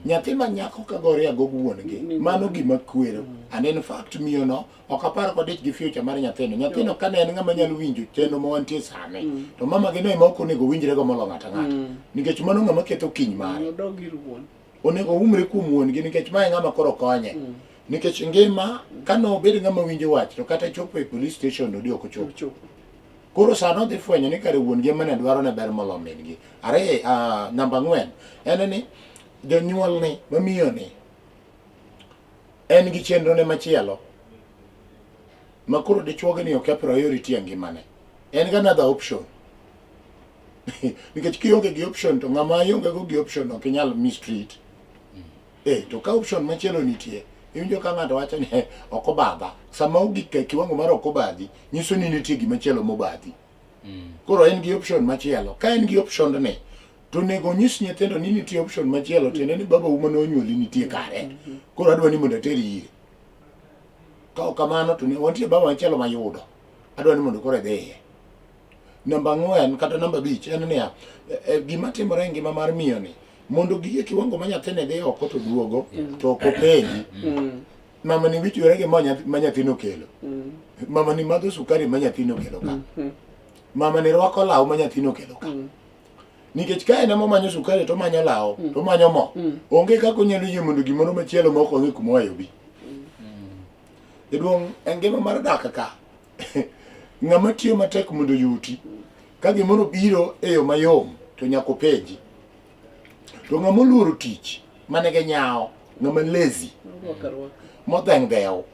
Nyathi ma nyako ka gore agog wuon-gi, mano gima kwero. And in fact miyo no ok apar kodich gi future mar nyathino. Nyathino ka ne en ng'ama nyalo winjo chenro ma wantie sani, to mama gi no ema ok onego winjre go molo ng'ato ang'ata. Nikech mano ng'ama ketho kiny mare. Odog ir wuon. Onego oumre kuom wuon-gi nikech mae ng'ama koro konye. Nikech ngima ka nobed ng'ama winjo wach to kata chopo e police station odi ok ochopo. Ochopo. Koro sano odhi fwenyo ni kare wuon-gi ema ne dwaro ne ber molo min-gi. Are, namba 4 en ni jonyuolni mamiyoni en gi chenro ne machielo ma koro dichuogni ok e priority e ngimane. En gi another option. Nikech kionge gi option to ng'ama ionge go gi option ok inyal mistreat. To ka option machielo nitie, iwinjo ka ng'ato wacho ni ok obadha. Sama ogik e kiwango mar ok obadhi, nyiso ni nitie gimachielo mobadhi. Koro en gi option machielo. Ka en gi option ni, to onego onyis nyithindo ni nitie option machielo, tiende ni babau mane onyuoli nitie kare. Koro adwa ni mondo ateri ire. Ka ok kamano to wantie baba machielo mayudo. Adwa ni mondo koro idhiye. Namba 4 kata namba 5 en niya, gima timore e ngima mar miyo ni, mondo gige kiwango ma nyathine dhi oko to duogo, to ok openji. Mama ni wichore gi mo ma nyathino okelo. Mama ni madho sukari ma nyathino okelo ka. Mama ni rwako law ma nyathino okelo ka. Nikech ka en ema omanyo sukari to omanyo law, to omanyo mo. Onge kaka onyalo yie mondo gimoro machielo ma ok ong'e kuma oaye obi. Jaduong', e ngima mar dak ka, ng'ama tiyo matek mondo oyuti, ka gimoro biro e yo mayom to nyaka openji. To ng'ama oluoro tich, manigi nyawo, ng'ama lazy, modheng' dhew,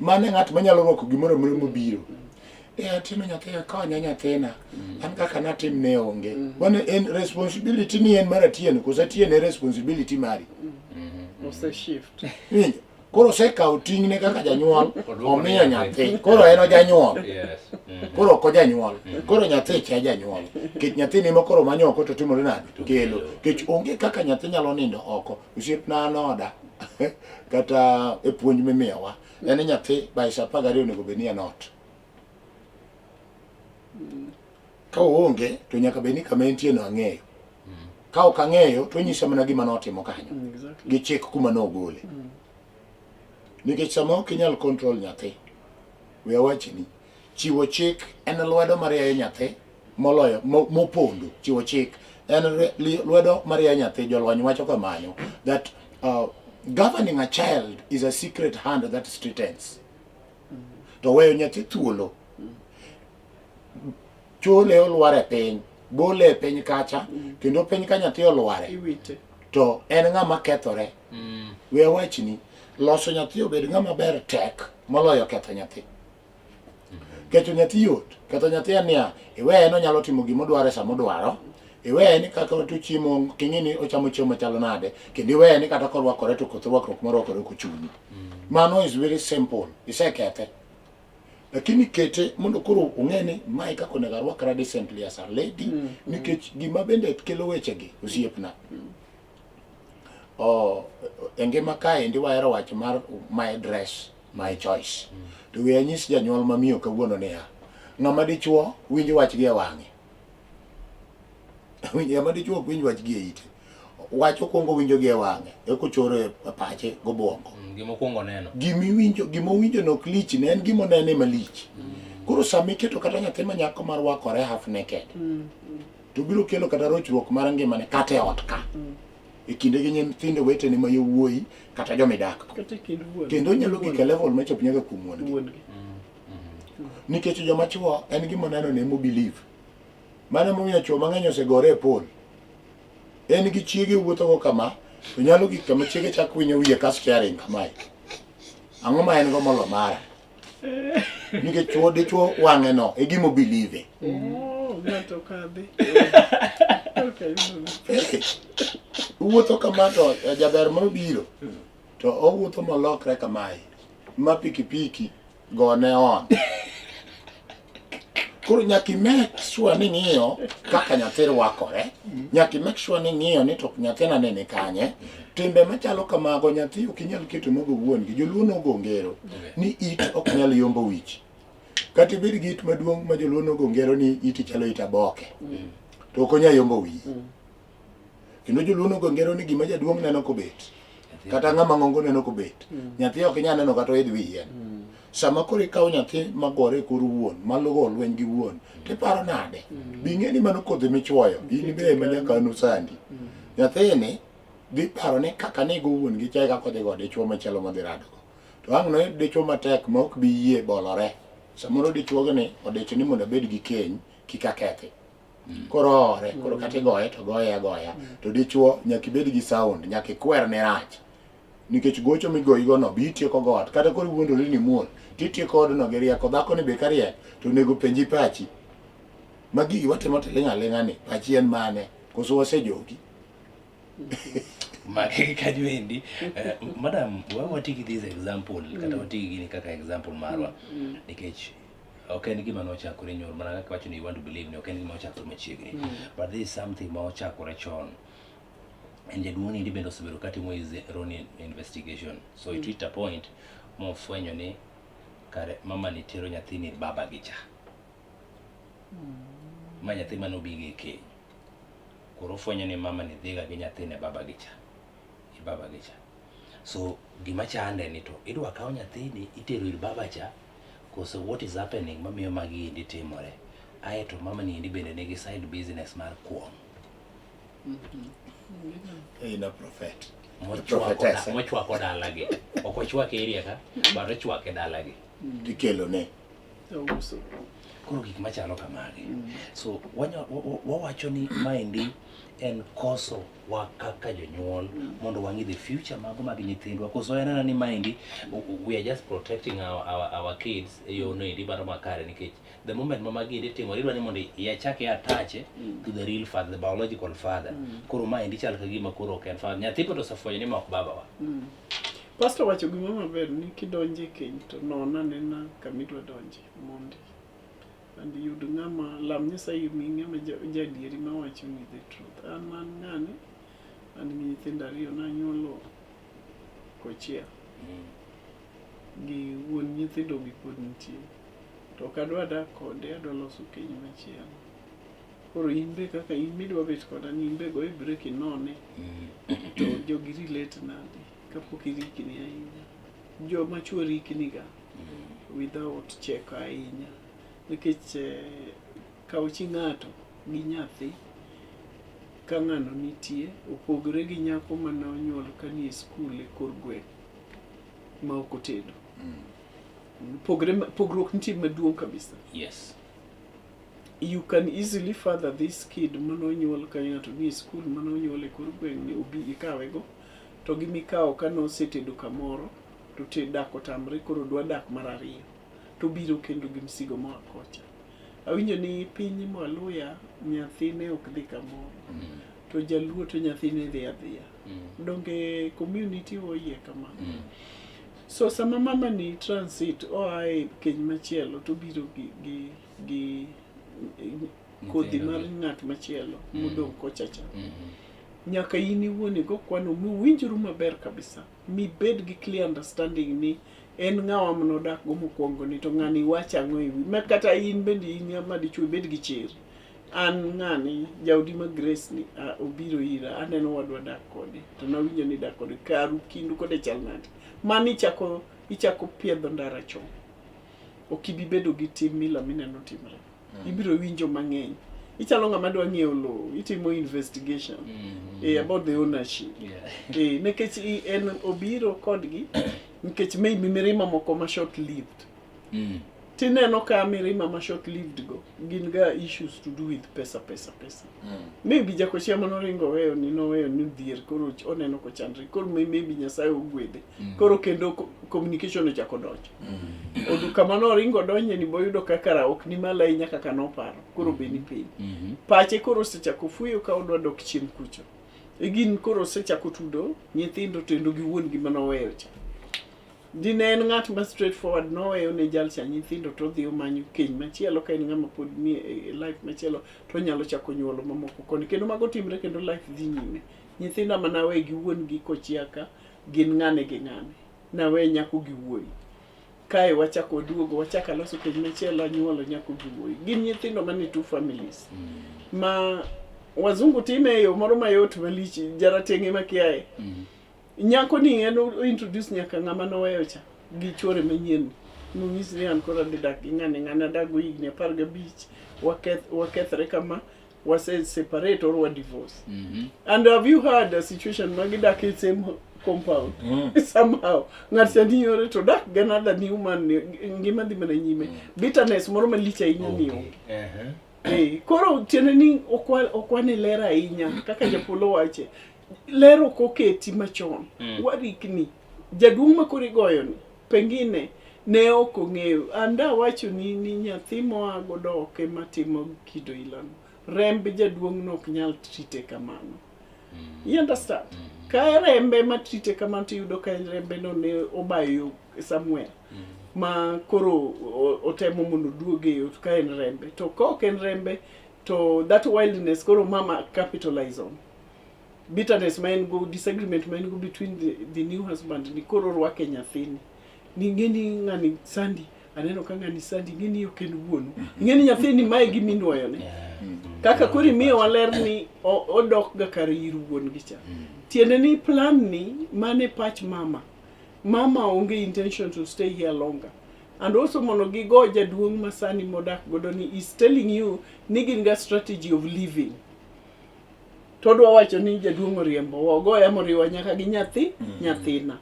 mano e ng'at manyalo rwako gimoro amora mobiro. Atimo nyathi, konya nyathina. An kaka natim ne onge. Mano en responsibility ni en mar Atieno, koso Atieno e responsibility mari. Ose shift. Winjo? Koro osekawo ting'ne kaka janyuol, omiyo nyathi. Koro en ojanyuol. Yes. Koro ok ojanyuol. Koro nyathi cha janyuol. Kech nyathi ni koro manyo oko to timore nade? Kelo. Kech onge kaka nyathi nyalo nindo oko. Osiepna noda. Kata e puonj mimiyowa. En ni nyathi by saa 12 onego bed ni en ot. Ka oonge to nyaka bed ni kama entie no ang'eyo. Ka ok ang'eyo to onyisa mana gima notimo kanyo. Exactly. Gi chik kuma nogole. Nikech sama ok inyal control nyathi, we awachni, chiwo chik en lwedo marieyo nyathi moloyo mopondo. Chiwo chik en lwedo marieyo nyathi. Jolony wacho kamano that governing a child is a secret hand that straightens. To weyo nyathi thuolo, chole olwar e piny, bole e piny kacha, kendo piny ka nyathi olware, Iwite. to en ng'ama kethore. We awachni, loso nyathi obed ng'ama ber tek moloyo ketho nyathi. Ketho nyathi yot. Ketho nyathi en niya, iweye en onyalo timo gima odwaro e sama odwaro. Iweye ni kaka to chiemo, king'i ni ochamo chiemo machalo nade, kendo iweye ni kata korwakore to koth rwakruok morwakore ok ochuni. Mano is very simple. Isekethe. Lakini kete mondo koro ong'e ni mae kaka onego arwakra decently as a lady, nikech gima bende kelo wechegi, osiepna. E ngima kaendi wahero wach mar my dress, my choice. To we anyis janyuol mamiyo kawuono niya, ng'ama dichuo winjo wach gi e wang'e. Ng'ama dichuo ok winj wach gi e ite. Wach okwongo winjo gi e wang'e, eka ochoro e pache gobwongo. Gima okwongo neno. Gima owinjo no ok lich ne, en gima onene malich. Koro sama iketo kata nyathi ma nyako mar rwakore half naked, to biro kelo kata rochruok mar ngimane kata e ot ka. e kinde gi nyithindo wetene ma yowuoyi kata joma idakgo. Kata e kind wuon. Kendo onyalo gik e level machop nyaka kuom wuon gi. Wuon gi. Nikech joma chuo en gima oneno ne mo believe. Mano emomiyo chuo mang'eny osegore e pol. En gi chiege wuothogo kama, to nyalo gik kama chiege chak winyo wiye ka steering kamae. Ang'o ma en go molo mara? Nikech chuo dichuo wang'e no e gima o believe. Oh, ng'ato kadhi. Okay. Eh, Wuotho kama to jaber moro biro to owuotho molokre kamae ma pikipiki gone on. Koro nyaka i make sure ni ng'iyo kaka nyathi rwakore, nyaka i make sure ni ng'iyo ni to nyathina ni ni kanye. Timbe machalo kamago nyathi ok inyal keto mogo wuon gi. Joluo nogo ngero ni it ok nyal yombo wich. Kata ibed gi it maduong' ma joluo nogo ngero ni iti chalo it aboke. To ok onyal yombo wiyi. Kendo joluo nogo ngero ni gima jaduong' neno kobet. Kata ng'ama ng'ongo neno kobet. Nyathi ok inyal neno kata oidh wi yien. Sama koro ikawo nyathi magore e kor wuon, maluwo lweny gi wuon, tiparo nade? Bi ing'e ni mano kodhi michuoyo, in be ema nyaka nosandi. Nyathini dhi paro ni kaka ne go wuon gi cha e kaka odhi go dichuo machielo modhi radogo. To ang' noyud dichuo matek ma ok bi yie bolore. Samoro dichuogni odich ni mondo abed gi keny kik akethi. Koro oore, koro kata igoye to goye agoya. To dichuo nyaka ibed gi sound, nyaka ikwer ne rach. Nikech gocho migoyigo no bi itieko go ot. Kata koro iwuondori ni imuol, titieko odno gi rieko. Dhako ni be ka riek to onego penji pachi. Ma gigi watimo to iling' aling'a ni, pachi en mane? Koso wasejogi? Mage kanyo endi. Madam, wa wati gi this example kata wati gi gini kaka example marwa. Nikech ok en gima nochakore nyoro mana kaka wacho ni you want to believe ni ok en gima ochakore machiegni. But this is something ma ochakore chon. And jaduong' ni bende osebedo katimo his own investigation. So it reached a point mofwenyo ni kare mama ni tero nyathini ir baba gi cha. Ma nyathi mane obi gi e keny. Koro ofwenyo ni mama ni dhiga gi nyathine baba gi cha. Ir baba gi cha. So gima chande ni to idwa kaw nyathini itero ir baba cha koso what is happening mamiyo magi endi timore. Aeto mama ni endi bende nigi side business mar kuong'. In a prophet. Mochwako Prophetess. mochwako dalagi. Ok ochwake area ka, but ochwake dalagi. Tikelo ne. Ouso. Koro gik machalo kamagi. So wawacho ni maendi en koso wa kaka jonyuol mondo wang'i the future mago mag nyithindwa. Koso en anena ni maendi we are just protecting our kids e yo no endi mano makare nikech the moment ma magi endi timore idwa ni mondo iachak i attach to the real father, the biological father. Koro maendi chal ka gima koro ok en father. Nyathi bende osefwenyo ni ma ok babawa. Pastor wacho gima maber ni kidonjo e keny to non anena kama idwa donje mondi. And yud ng'ama lam Nyasaye omiyi ng'ama jaadieri mawacho ni the truth. An an ng'ani, an gi nyithindo ariyo nanyuolo kochiel gi wuon nyithindo gi pod nitie. To ok adwa dak kode, adwa loso keny machielo. Koro in be kaka in midwa bet koda ni in be goye break inone to jogi relate nade kapok irikni ahinya. Joma chuo rikni ga without check ahinya nikech kaw chi ng'ato gi nyathi ka ng'ano nitie opogore gi nyako mane onyuol ka nie skul e kor gweng' ma ok otedo. Pogre, pogruok nitie maduong' kabisa. You can easily father this kid mane onyuol ka ng'ato nie skul mane onyuol e kor gweng' ni obi ikawego to gi mikawo ka nosetedo kamoro to te dak otamre koro dwa dak mar ariyo to biro kendo gi msigo moa kocha. Awinjo ni piny Mwaluya nyathine ok dhi kamoro to jaluo to nyathine dhi adhiya. Donge community oyie kamano. So sama mama ni transit oa e keny machielo to biro gi kodhi mar ng'at machielo modong' kocha cha. Nyaka in iwuon igo kwano miwinjru maber kabisa mibed gi clear understanding ni en ng'awa manodak go mokwongo ni to ng'ani wacho ang'o e wi ma kata in bende in ng'ama dichuo ibed gi chir. An ng'ani jaodi ma Grace ni obiro ira aneno wadwa dak kode to nawinjo ni dak kode karu kindu kode chal nade. Mano ichako piedho ndara chon. Ok ibi bedo gi tim mila mineno timre. Ibiro winjo mang'eny. Ichalo ng'ama dwa ng'iewo lowo, itimo investigation about the ownership. Nikech en obiro kodgi nikech maybe mirima moko ma short lived. Tineno ka mirima ma short lived go gin ga issues to do with pesa pesa pesa. Maybe jakochia manoringo weyo ni noweyo ni dhier koro oneno kochandre koro maybe Nyasaye ogwedhe. Koro kendo communication ochako donjo. Odu kama noringo donje ni boyudo ka kara ok ni malo ahinya kaka noparo. Koro be ni piny. Pache koro osechako fuyo ka odwa dok chien kucho. E gin koro osechako tudo nyithindo tendo gi wuon gi manoweyo cha. Dine en ng'at ma straightforward noweyo ne jal cha nyithindo to odhi omanyo keny machielo ka en ng'ama pod ni e life machielo to onyalo chako nyuolo mamoko koni. Kendo mago timre kendo life dhi nyime. Nyithinda ma nawe gi wuon gi kochia ka gin ng'ane gi ng'ane. Nawe nyako gi wuoyi. Kae wachako waduogo, wachako aloso keny machielo anyuolo nyako gi wuoyi. Gin nyithindo mane two families. Ma wazungu time e yo moro mayot malich, jarateng' ema kiaye. Nyako ni en o introduce nyaka ng'ama noweyo cha gi chuore manyien. Nonyis ni an koro adhi dak gi ng'ane, ng'ane adak go higni 15, wakethre kama, wase separate or wa divorce. And have you heard a situation ma gidak e same compound? Somehow. Ng'at cha ni yore to dak gi another new man ni, ngima dhi mana nyime. Bitterness moro malich ahinya ni onge. Koro tiende ni okwane ler ahinya kaka japolo wache. Ler ok oketi machon. Warikni. Jaduong' ma koro igoyo ni, pengine ne ok ong'eyo. An dawacho ni nyathi moa godo oko ema timo kido ilano. Remb jaduong' no ok nyal trite kamano. You understand? Ka rembe ma trite kamano tiyudo ka rembe no ne obayo somewhere. Ma koro otemo mondo oduoge e ot ka en rembe. To ka ok en rembe, to that wildness koro mama capitalize on. Bitterness ma en go, disagreement ma en go between the new husband ni koro rwake nyathini. Ni ng'eni ng'ani sandi, aneno ka ng'ani sandi, ng'eni ok en wuonu. Ng'eni nyathini mae gima inuoyo ne. Kaka koro imiyowa ler ni odok ga kar ir wuon gi cha. Tiende ni plan ni mane pach mama. Mama onge intention to stay here longer. And also mondo gigo jaduong' masani modak godo ni is telling you ni gin ga strategy of living. To odwa wacho ni jaduong' oriembo, ogoya moriwa nyaka gi nyathi, nyathina.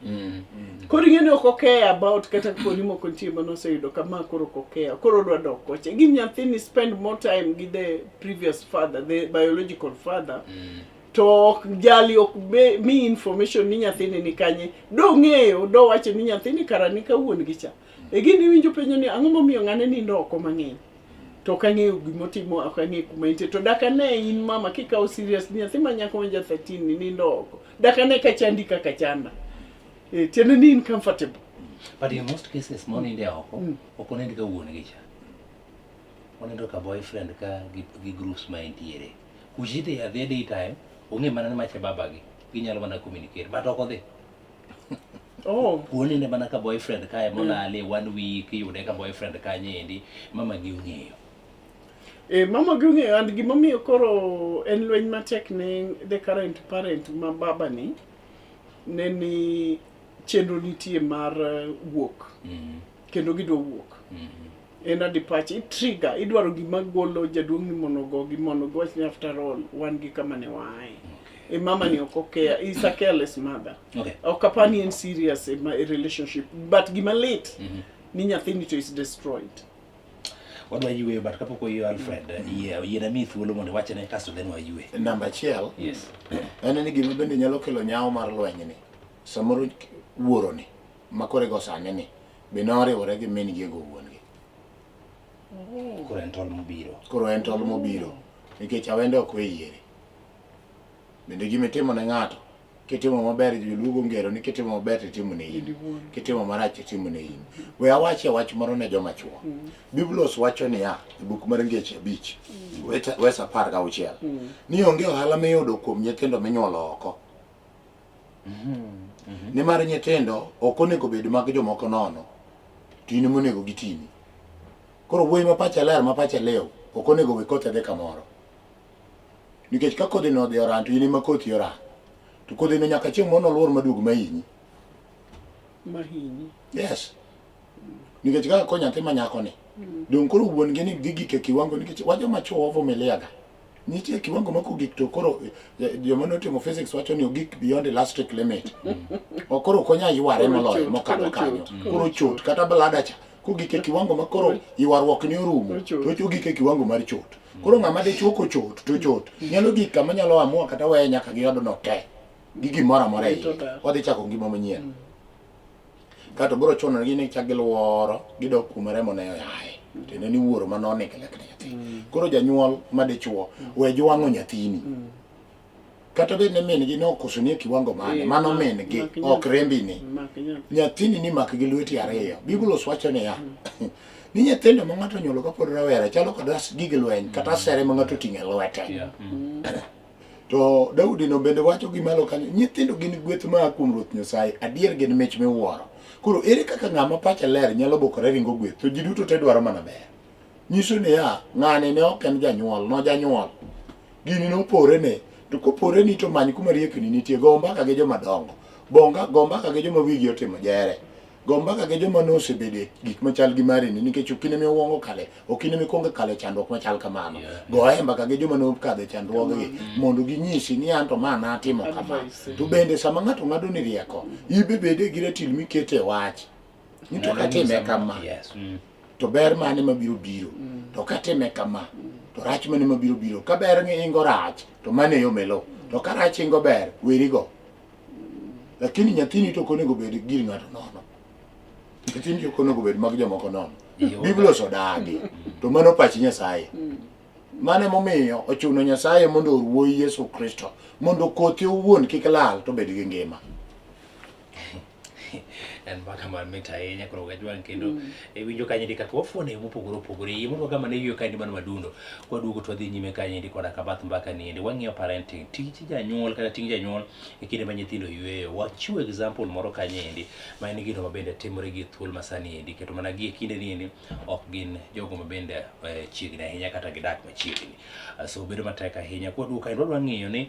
Koro ing'e ni ok okea about kata kaponi moko nitie mane oseyudo kama koro ok okea, koro odwa dok kocha. Gi nyathini spend more time gi the previous father, the biological father. To ok jali ok mi information ni nyathini ni kanye. Do ng'eyo, do wacho ni nyathini kara ni ka wuon gi cha. E gini iwinjo penjo ni ang'o momiyo ng'ane nindo oko mang'eny. To ok ang'eyo gimotimo, ok ang'eyo kuma entie. To dak ane in mama kikawo serious ni nyathi ma nyako ma ja 13 ni nindo oko. Dak ane ka chandi kaka chanda. Tiende ni in comfortable. But in most cases moninde oko, ok onind ka wuon gi cha. Onindo ka boyfriend ka gi groups ma entiere. Kuchi idhi adhiya daytime, ong'e mana ni macha babagi. Ginyalo mana communicate, but ok odhi. Oninde mana ka boyfriend kae molale 1 week, iyude ka boyfriend kanye endi, mama gi ong'eyo. Mama gi ong'eyo, and gimomiyo koro en lweny matek ne the current parent ma baba ni, ne ni chenro nitie mar wuok. Kendo gidwa wuok. En a departure, i trigger, idwaro gima golo jaduong' ni mondo ogo gi mondo giwach ni after all wan gi kama ne waaye. Mama ni ok okea, is a careless mother. Ok apar ni en serious e relationship, but gima lit ni nyathini to is destroyed. Wadwa yweyo, but kapok wayweyo Alfred, yiena miyi thuolo mondo iwachne kasto then waywe. Namba achiel, en ni gima bende nyalo kelo nyawo mar lweny ni, samoro wuoro ni, ma koro igo sani ni, be noriwore gi min gi e go wuon gi. Koro en tol mobiro. Koro en tol mobiro. Nikech awende ok we yiere. Bende gima itimo ne ng'ato, kitimo maber joluo ngero ni kitimo maber to itimo ne in. Kitimo marach to itimo ne in. We awachie wach moro ne joma chuo. Biblos wacho niya, e buk mar Ngeche 5, wes 16, ni onge ohala miyudo kuom nyithindo minyuolo oko. Nimar nyithindo ok onego bed mag jomoko nono, to in ema onego gitini. Koro wuoyi ma pache ler, ma pache liw, ok onego we kothe dhi kamoro. Nikech ka kodhi no odhi oran to in ema kothi oran. To kodhi no nyaka chieng' moro noluor maduog mahinyi. Mahinyi. Yes. Nikech kaka ko nyathi ma nyako ni. Dong koro wuon gi ni dhi gik e kiwango nikech wa joma chuo wavumilia ga. Nitie kiwango ma kogik to koro joma notimo physics wacho ni ogik beyond elastic limit. O koro ok onyal yware Koro moloyo chot, mokadho koro kanyo. chot, koro Koro chot kata blada cha kogik e kiwango ma koro ywaruok ni orumo Ochot. to ogik e kiwango mar chot. Koro ng'ama dichuo kochot to chot nyalo gik kama nyalo amua kata weye nyaka gi odno te gi gimoro amora e To iye. ber. Wadhi chako ngima manyien. Kato biro chuno gi ni chak giluoro gidok kuma remo ne oyaye. Tiende ni wuoro ma nonike lek nyathi. Koro janyuol ma dichuo we jwang'o nyathini. Kata bed ni min gi nokoso ni e kiwango mane, Eh, mano mak- min gi mak ok nyathi. rembi ni. Mak nyathi. Nyathini ni mak gi lweti ariyo. Biblos wacho niya, ni nyithindo ma ng'ato onyuolo kapod rawera chalo kod gige lweny kata asere ma ng'ato oting'o e lwete. Yeah. To Daudi no bende wacho gi malo kanyo, nyithindo gin gweth maa kuom Ruoth Nyasaye, adier gin mich miwuoro. Koro ere kaka ng'ama pache ler nyalo bokore ringo gweth, to ji duto te dwaro mana ber. Nyiso niya, ng'ani ne ok en janyuol, nojanyuol. Gini noporene, to koporeni to many kuma riekni nitie, go mbaka gi joma dongo. Bonga, go mbaka gi joma wigi otimo jere. Go mbaka gi joma nosebedo e gik machal gi marini nikech ok in ema iwuongo kale, ok in ema ikwongo kale chandruok machal kamano. Yeah. Go ae mbaka gi joma nokadho e chandruogegi mondo ginyisi ni an to ma natimo kama. Advice. To bende sama ng'ato ng'ado ni rieko, ibe bede gi ratil mikete e wach. Ni to katime kama, Yes. to ber mane mabiro biro. To katime kama, to rach mane mabiro biro. Ka ber ingo rach, to mano e yo melo. To ka rach ingo ber, werigo. Lakini nyathini to ok onego bed gir ng'ato nono. Nyithindi ok onego bed mag jomoko nono. Yo. Biblos odagi. To mano pach Nyasaye. Mano emomiyo ochuno Nyasaye mondo oor wuoyi Yesu Kristo mondo kothe owuon kik lal to bed gi ngima. En mbaka mamit ahinya koro wajwang' kendo iwinjo kanyo ndi kaka wafuone yo mopogore opogore. Yie mondo wagam ane yweyo kaendi mano madundo. Kwaduogo to wadhi nyime kanyo endi koda ka bath mbaka ni endi. Wang'iyo parenting, tij janyuol kata ting' janyuol e kinde ma nyithindo yweyo. Wachiwo example moro kanyo endi ma en gino ma bende timore gi thuolo ma sani endi. Kendo mana gi e kinde ni endi ok gin jogo ma bende chiegni ahinya kata gidak machiegni. So bedo matek ahinya. Kwaduogo kaendi wadwa ng'iyo ni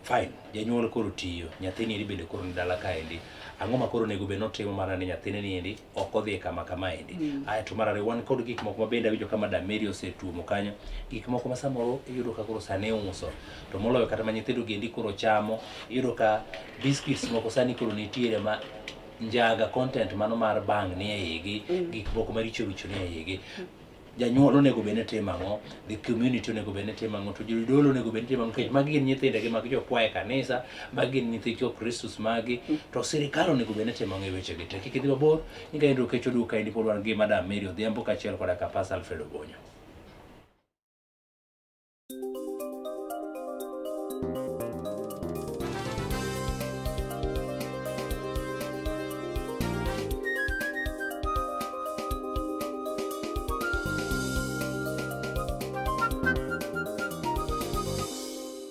fine, janyuol koro tiyo, nyathini endi bende koro ni dala kaendi. Ang'o ma koro onego bed notimo mana ni nyathine ni endi ok odhi kama kama endi. Aeto mar ariyo wan kod gik moko ma bende awinjo ka Madam Mary osetuomo kanyo, gik moko ma samoro iyudo ka koro sani iuso, to moloyo kata ma nyithindo gi endi koro chamo, iyudo ka biscuits moko sani koro nitiere ma njaga content mano mar bang' nie igi, gik moko maricho richo nie igi. Janyuol onego bed ni timo ang'o, the community onego bed ni timo ang'o, to jodolo onego bed ni timo ang'o, nikech magi gin nyithindegi mag jokwaye kanisa, magi gin nyithi jokristus magi, to sirikal onego bed ni timo ang'o e wechegi te. Kik idhi mabor, nyinga Andrew Okecho Oduwo kaendi pod wan gi Madam Mary Odhiambo kaachiel koda ka Pastor Alfred Obonyo.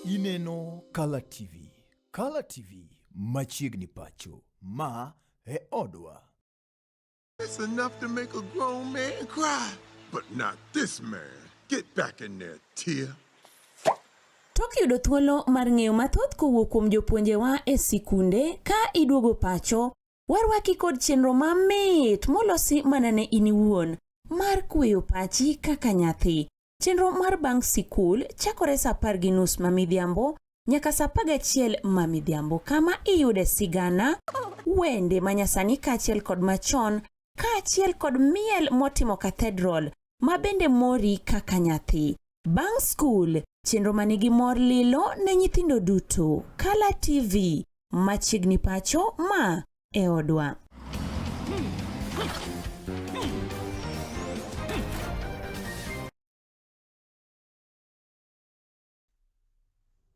Ineno Kala TV. Kala TV machiegni pacho. Ma e odwa. It's enough to make a grown man cry, but not this man. Get back in there, Tia. Tok yudo thuolo mar ng'eyo mathoth kowuok kuom jopuonjewa e sikunde ka iduogo pacho, warwaki kod chenro mamit molosi mana ne in iwuon mar kweyo pachi kaka nyathi. Chenro mar bang' sikul chakore saa 10:30 ma midhiambo nyaka saa 11 ma midhiambo kama iyude sigana, wende manyasani kaachiel kod machon kaachiel kod miel motimo cathedral ma bende mori kaka nyathi. Bang' skul, chenro manigi mor lilo ne nyithindo duto. Kala TV, machiegni pacho ma e odwa.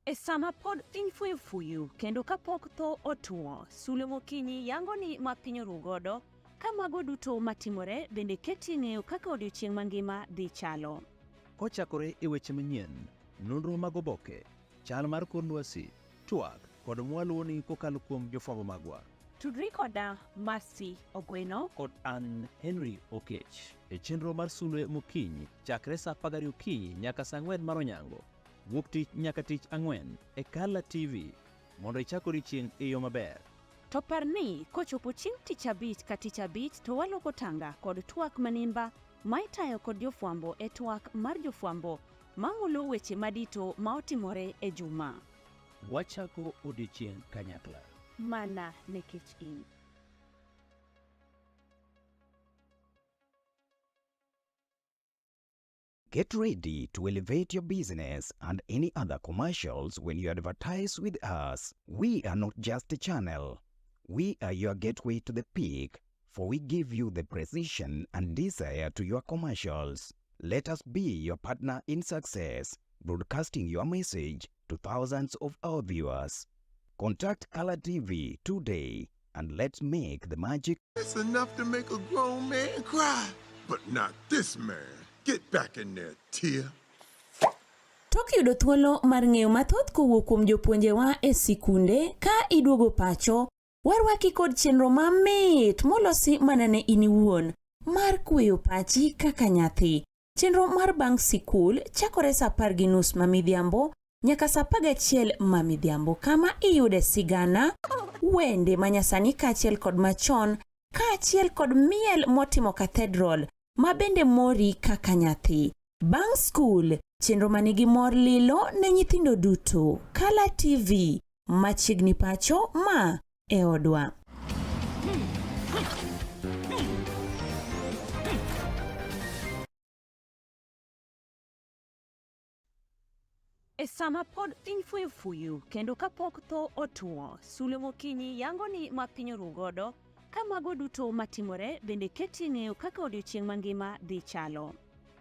E sama pod piny fuyo fuyu kendo kapok tho otuo, sulwe mokinyi yango ni ma piny oru godo, ka mago duto matimore bende keti ng'eyo kaka odiochieng' mangima dhi chalo. Kochakore e weche manyien, nonro mag oboke, chal mar kor lwasi, twak, kod mwaluwoni kokalo kuom jofwambo magwa. Tudri koda Mercy Ogweno kod an Henry Okech e chenro mar Sulwe Mokinyi chakre saa 12 okinyi nyaka saa 4 mar onyango, wuok tich nyaka tich ang'wen e Kala TV mondo ichak odiechieng' e yo maber. To par ni kochopo chieng' tich abich ka tich abich to waloko tanga kod twak manimba ma itayo kod jofwambo e twak mar jofwambo. mamulo weche madito ma otimore e juma. Wachako odiechieng' kanyakla. Mana nekech in. Get ready to elevate your business and any other commercials when you advertise with us. We are not just a channel. We are your gateway to the peak, for we give you the precision and desire to your commercials. Let us be your partner in success, broadcasting your message to thousands of our viewers. Contact Color TV today and let's make the magic It's enough to make a grown man cry. But not this man. Get back in there, Tia. Tok yudo thuolo mar ng'eyo mathoth kowuok kuom jopuonjewa e sikunde ka iduogo pacho, warwaki kod chenro mamit molosi mana ne in iwuon mar kweyo pachi kaka nyathi. Chenro mar bang' sikul chakore sa 10:30 ma midhiambo nyaka sa 11 ma midhiambo kama iyude sigana, wende manyasani kaachiel kod machon kaachiel kod miel motimo cathedral ma bende mori kaka nyathi. Bang' skul, chenro ma nigi mor lilo ne nyithindo duto. Kala TV, machiegni pacho ma e odwa. E sama pod piny fuyo fuyu kendo kapok tho otuo, sulwe mokinyi yango ni ma piny oru godo, ka mago duto matimore bende keti ng'eyo kaka odiochieng' mangima dhi chalo.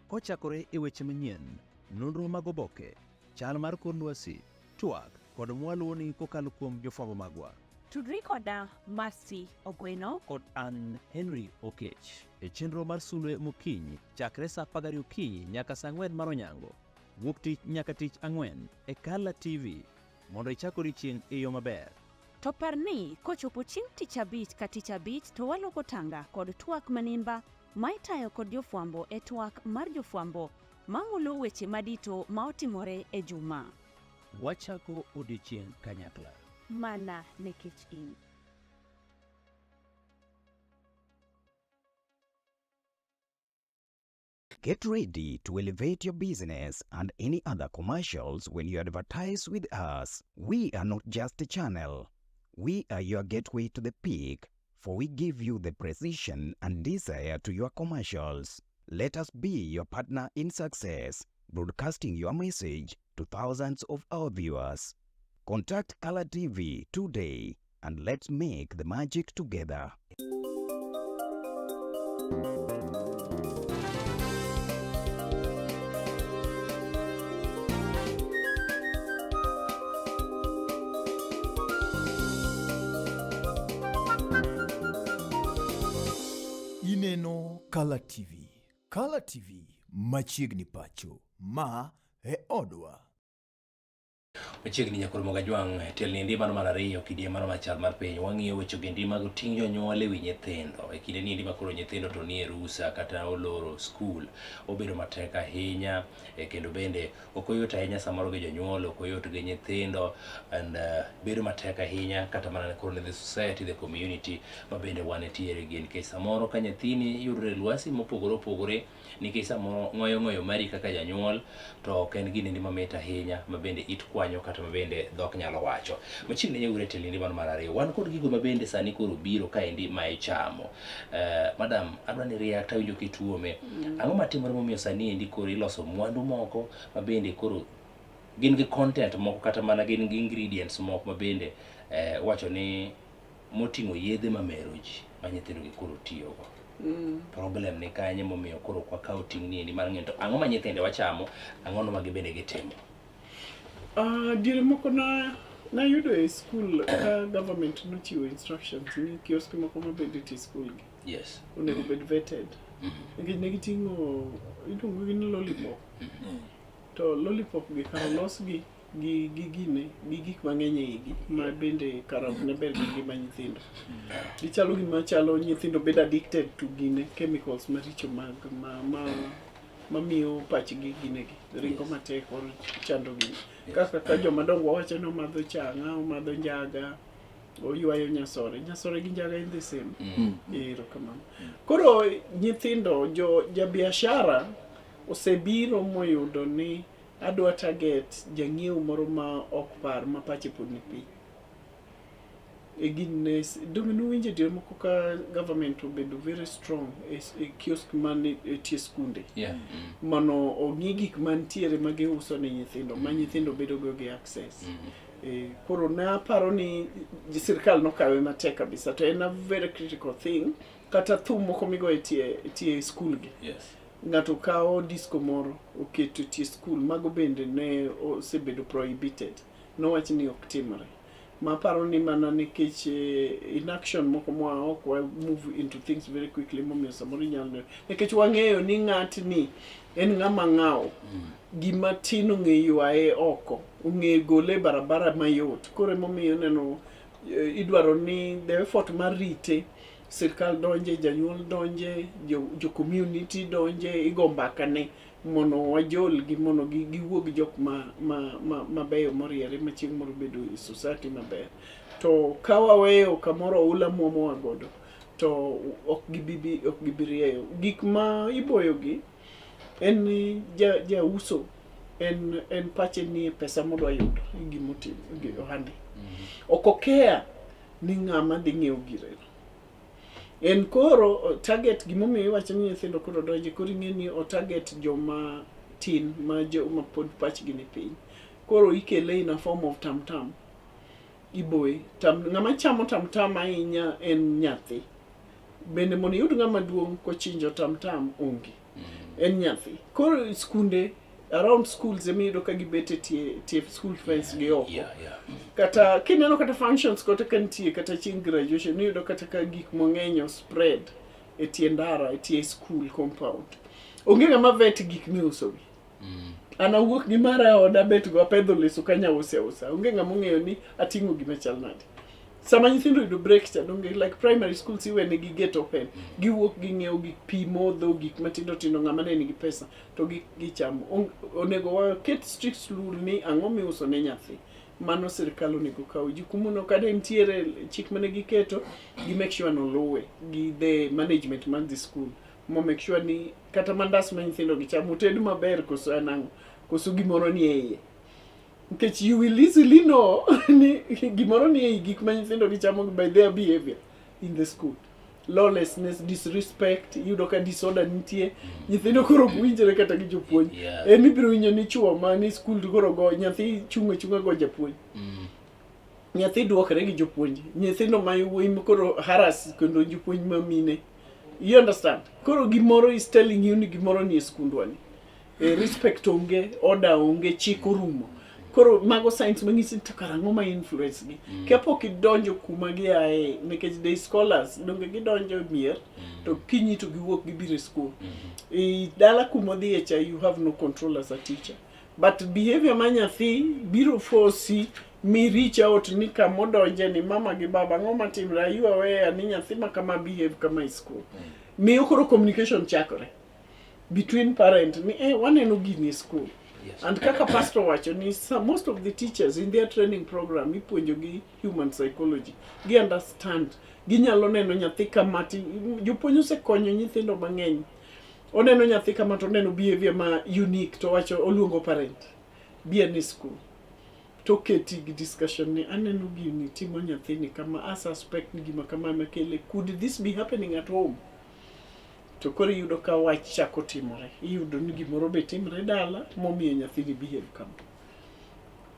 Kochakore e weche manyien, nonro mag oboke, chal mar kor lwasi, twak kod mwaluwoni kokalo kuom jofwambo magwa. Tudri koda Mercy Ogweno kod an Henry Okech e chenro mar Sulwe Mokinyi chakre sa 12 okinyi nyaka sa 4 mar onyango, wuok tich nyaka tich ang'wen e Kala TV mondo ichak odiechieng' e yo maber. To par ni kochopo chieng' tich abich ka tich abich to waloko tanga kod twak manimba ma itayo kod jofwambo e twak mar jofwambo mamulo weche madito ma otimore e juma. Wachako odiechieng' kanyakla. Mana nekech in. Get ready to elevate your business and any other commercials when you advertise with us. We are not just a channel. We are your gateway to the peak, for we give you the precision and desire to your commercials. Let us be your partner in success, broadcasting your message to thousands of our viewers. Contact Color TV today and let's make the magic together. Ineno Kala TV. Kala TV machiegni pacho. Ma e odwa. Machiegni nyakoro Mogajwang' telni ndi mano mar ariyo kidieny mano machal mar piny wang'iyo weche ogendi mag ting' jonyuol e wi nyithindo e kinde ni endi ma koro nyithindo to nie rusa kata oloro skul obedo matek ahinya e kendo bende ok oyot ahinya samoro gi jonyuol ok oyot gi nyithindo and uh, bedo matek ahinya kata mana koro ne the society the community ma bende wan etiere gi nikech samoro ka nyathini yudore e lwasi mopogore opogore nikech samoro ng'oyo ng'oyo mari kaka janyuol to ok en gini mamit ahinya ma bende it kwanyo kata ma bende dhok nyalo wacho. Machiegni ne ure telindi mano mar ariyo. Wan kod gigo ma bende sani koro biro kaendi ma ichamo. Eh, madam, adwa ni react awinjo kituome. Ang'o matimore momiyo sani endi koro iloso mwandu moko ma bende koro gin gi content moko kata mana gin gi ingredients moko ma bende eh, wacho ni moting'o yedhe mamero ji ma nyithindo gi koro tiyogo. Mm. Problem ni kanye momiyo koro ok wakawo ting' ni endi mar ng'eyo to ang'o ma nyithinde wachamo, ang'o no ma gibende gitimo. Uh, diere moko na nayudo e skul ka government nochiwo instructions ni kiosk moko mabende nitie e skul gi Yes. onego bed vetted Mm -hmm. nikech ne giting'o iluongo gi ni lollipop mm -hmm. to lollipop gi kar olosgi gi gi gine gi gik mang'eny e igi ma bende kara ok ne ber gi ngima nyithindo. Gichalo gima chalo nyithindo bedo addicted to gine chemicals maricho mag ma ma mamiyo pachgi ginegi ringo matek or chando gine. Kaka ka joma dongo wawacho ni omadho chang'a, omadho njaga, oywayo nyasore. Nyasore gi njaga in the same. Erokamano. Koro nyithindo jo jabiashara osebiro moyudo ni. Adwa target jang'iewo moro ma ok par ma pache pod ni piny. E gin ne donge nuwinjo diere moko ka government obedo very strong e, e kiosk man e tie skunde Yeah. Mm. mondo ong'i gik mantiere ma giuso ne nyithindo ma nyithindo bedo go gi access. E, koro ne aparo ni sirkal nokawe matek kabisa to en a very critical thing kata thum moko migo e tie, e tie skul gi Yes. ng'ato kawo disco moro oketo e tie skul mago bende ne osebedo prohibited nowach ni ok timre ma aparo ni mana nikech eh, inaction moko moa ok wa move into things very quickly momiyo samoro inyalo neno nikech wang'eyo ni ng'atni en ng'ama ng'awo gima tin ong'e ywaye oko ong'e gole e barabara mayot koro emomiyo ineno eh, idwaro ni the effort mar rite sirkal donje janyuol donje jo, jo community donje igo mbaka ne mondo wajolgi mondo gi, giwuog jok ma, ma, ma, mabeyo moriere ma chieng' moro bedo e society maber to ka waweyo kamoro oula muomowa godo to ok gibi ok gibi rieyo gik ma iboyogi en ni ja jauso en en pache ni e pesa modwa yudo e gimotimo gi ohande ok okea ni ng'ama dhi ng'iewo gireno en koro o, target gimomiyo iwacho ni nyithindo koro donje koro ing'e ni o target joma tin ma joma pod pachgi ni piny koro ikele in a form of tam tam iboye tam ng'ama chamo tam tam ahinya en nyathi bende mondo iyud ng'ama duong' kochinjo tam tam onge en nyathi koro skunde around schools ema iyudo ka gibet e tie, tie school fence gi oko Yeah, yeah. kata kineno kata functions kata ka nitie kata chieng' graduation iyudo kata ka gik mang'eny o spread e tie ndara e tie school compound onge ng'ama vet gik miusogi an awuok gi mara e oda abet go apedho leso kanya use ausa onge ng'ama ong'eyo ni ating'o gima chal nade sama nyithindo yudo break cha donge like primary schools iwenegi gate open giwuok ging'iewo gik pi modho gik matindo tindo ng'ama ne nigi pesa to gi gichamo Onego waket strict rule ni ang'o miuso ne nyathi mano sirkal onego kaw jukumu no kata nitiere chik mane giketo gi make sure noluwe gi the management mar the school mo make sure ni kata mandas ma nyithindo gi chamo oted maber koso en ang'o koso gimoro ni e iye nikech you will easily know ni gimoro ni ei gik ma nyithindo gi chamo by their behavior in the school lawlessness disrespect iyudo ka disorder nitie nyithindo koro ok winjre kata gi jopuonj Yeah. em ibiro winjo ni chuo ma ni skul to koro go nyathi chung' achung'a go japuonj nyathi dwokre gi jopuonj nyithindo ma wuoyi ma koro harass kendo jopuonj ma mine you understand koro gimoro is telling you ni gimoro ni e skundwa ni e, respect onge order onge chik orumo koro mago signs manyisi ni to kara ang'o ma influence gi mm. kapok idonjo kuma giaye nikech day scholars donge gidonjo e mier mm. to kinyi to giwuok gibiro e school mm. e dala kuma odhiye cha you have no control as a teacher but behavior ma nyathi biro force mi reach out ni kamodonje ni mama gi baba ang'o matimre are you aware ni nyathi ma kama behave kama e school mm. miyo koro communication chakore between parent ni eh, waneno gini e school Yes. and kaka pastor wacho ni some, most of the teachers in their training program ipuonjo gi human psychology gi understand ginyalo neno nyathi kama ti jopuonj osekonyo nyithindo mang'eny oneno nyathi kama to oneno behavior ma unique to wacho oluongo parent bi ane school to keti gi discussion ni aneno gini timo nyathini kama a suspect ni gima kama ema kele could this be happening at home to koro iyudo ka wach chako timore iyudo ni gimoro be timre dala momiyo nyathini behave kama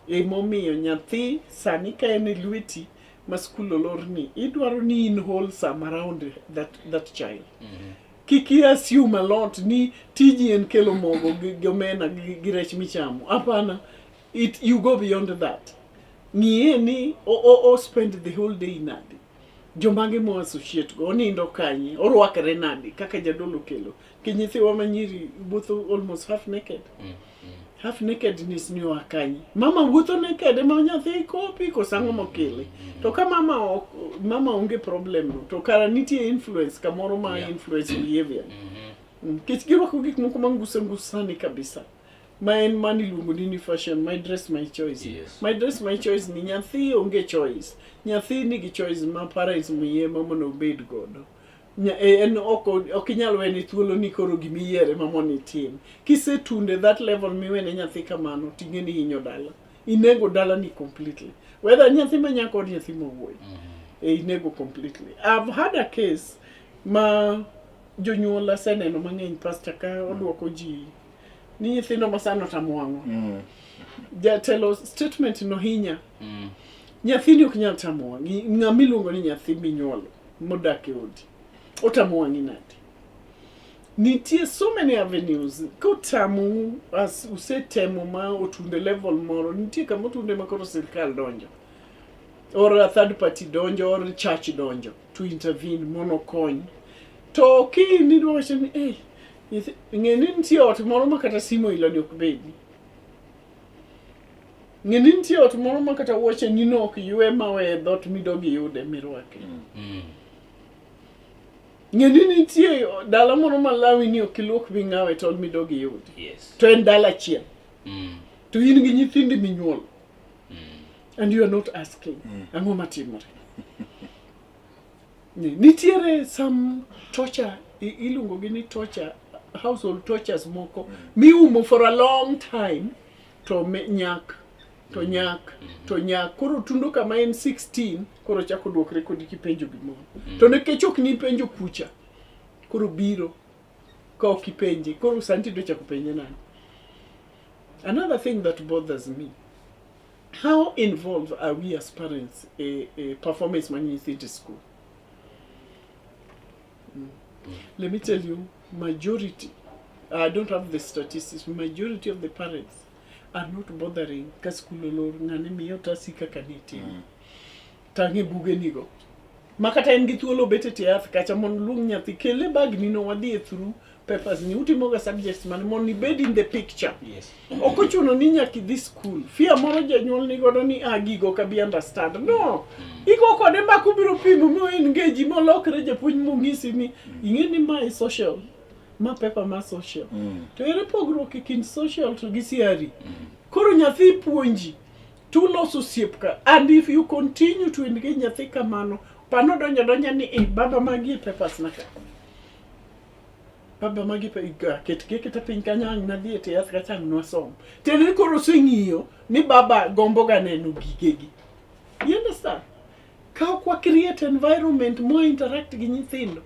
emomiyo nyathi sani ka en e lweti ma skul olorni idwaro ni in wholesome around that, that child mm -hmm. kik i assume a lot ni tiji en kelo mogo gi, gi omena gi, gi rech michamo hapana it, you go beyond that ng'iye ni o, o, o spend the whole day nade jomage mo associate go onindo kanye orwakre nade kaka jadolo kelo ki nyithiwa ma nyiri wuotho almost half naked half nakedness ni oa kanye mama wuotho naked ema nyathi kopi koso ang'o mokele to ka mama ok mama onge problem no to kara nitie influence kamoro ma Yeah. influence behavior nikech girwako gik moko mangusa ngusani kabisa ma en mani iluongo ni ni fashion my dress my choice Yes. my dress my choice ni nyathi onge choice nyathi nigi choice ma parents miye ma mondo obed godo Nya, e, en ok ok inyal wene thuolo ni koro gima iyiere ma mondo itim. Kisetunde that level miwene nyathi kamano ting'e ni hinyo dala. Inego dalani completely. Whether nyathi ma nyako or nyathi ma wuoyi. E, inego completely. I've had a case ma jonyuol aseneno mang'eny pastor ka oduoko ji ni nyithindo ma sani otamo wang'wa. Jatelo statement no hinya. Nyathini ok nyal tamo wang'i. Ng'ama iluongo ni nyathi minyuolo modak e odi otamo wang'i nade? Nitie so many avenues. Kotamou as usetemo ma otunde level moro, nitie kama otunde ma koro sirkal donjo. Or a third party donjo or church donjo to intervene mondo okony. To kin idwa wacho ni eh, ng'e ni nitie ot moro ma kata simu ilo ni ok bedi. Ng'e ni nitie ot moro ma kata wuoche ni no ok ywe ma we e dhoot midog iyude mirwake. Ng'e ni nitie dala moro ma lawi ni ok iluok ming'awe tol midog iyudi. Yes. To en dala achiel. To in gi nyithindi minyuolo. And you are not asking. Ang'o matimore? Nitiere some torture, iluongo gi ni torture, household tortures moko miumo for a long time to me, nyak to nyak to nyak koro tundo kama en 16 koro chako duokre kodi kipenjo gimoro to nikech ok nipenjo kucha koro biro ka ok ipenje koro sani tidwa chako penje nani. Another thing that bothers me, how involved are we as parents e, e performance mar nyithindo e school? Let me tell you, majority, I don't have the statistics, majority of the parents are not bothering ka skul olor ng'ane miyo otasi kaka nitimo. Tang'e buge nigo. Ma kata en gi thuolo obet e tie yath kacha mondo luong nyathi kele bag ni no wadhi e through papers ni utimoga subjects mane mondo ibed in the picture. Yes. Ok ochuno ni nyaka idhi school. Fear moro janyuol ni godo ni ah gigo ok abi understand. No. Igo kode mbaka ubiro pimo mo engage molokre japuonj mong'isi ni ing'e ni ma social. Ma paper ma social. To ere pogruok e kind social to gi CRE? Koro nyathi puonji tuloso osiep ka and if you continue to engage nyathi kamano pano donjo donja ni eh, baba magi e papers na ka. Baba magi pe ket gi aketa piny kanyo ang' nadhi e tie yath kacha ang' nwasom. Tiende ni koro oseng'iyo ni baba gombo ga neno gigegi. You understand? Ka ok wa create environment mo interact gi nyithindo.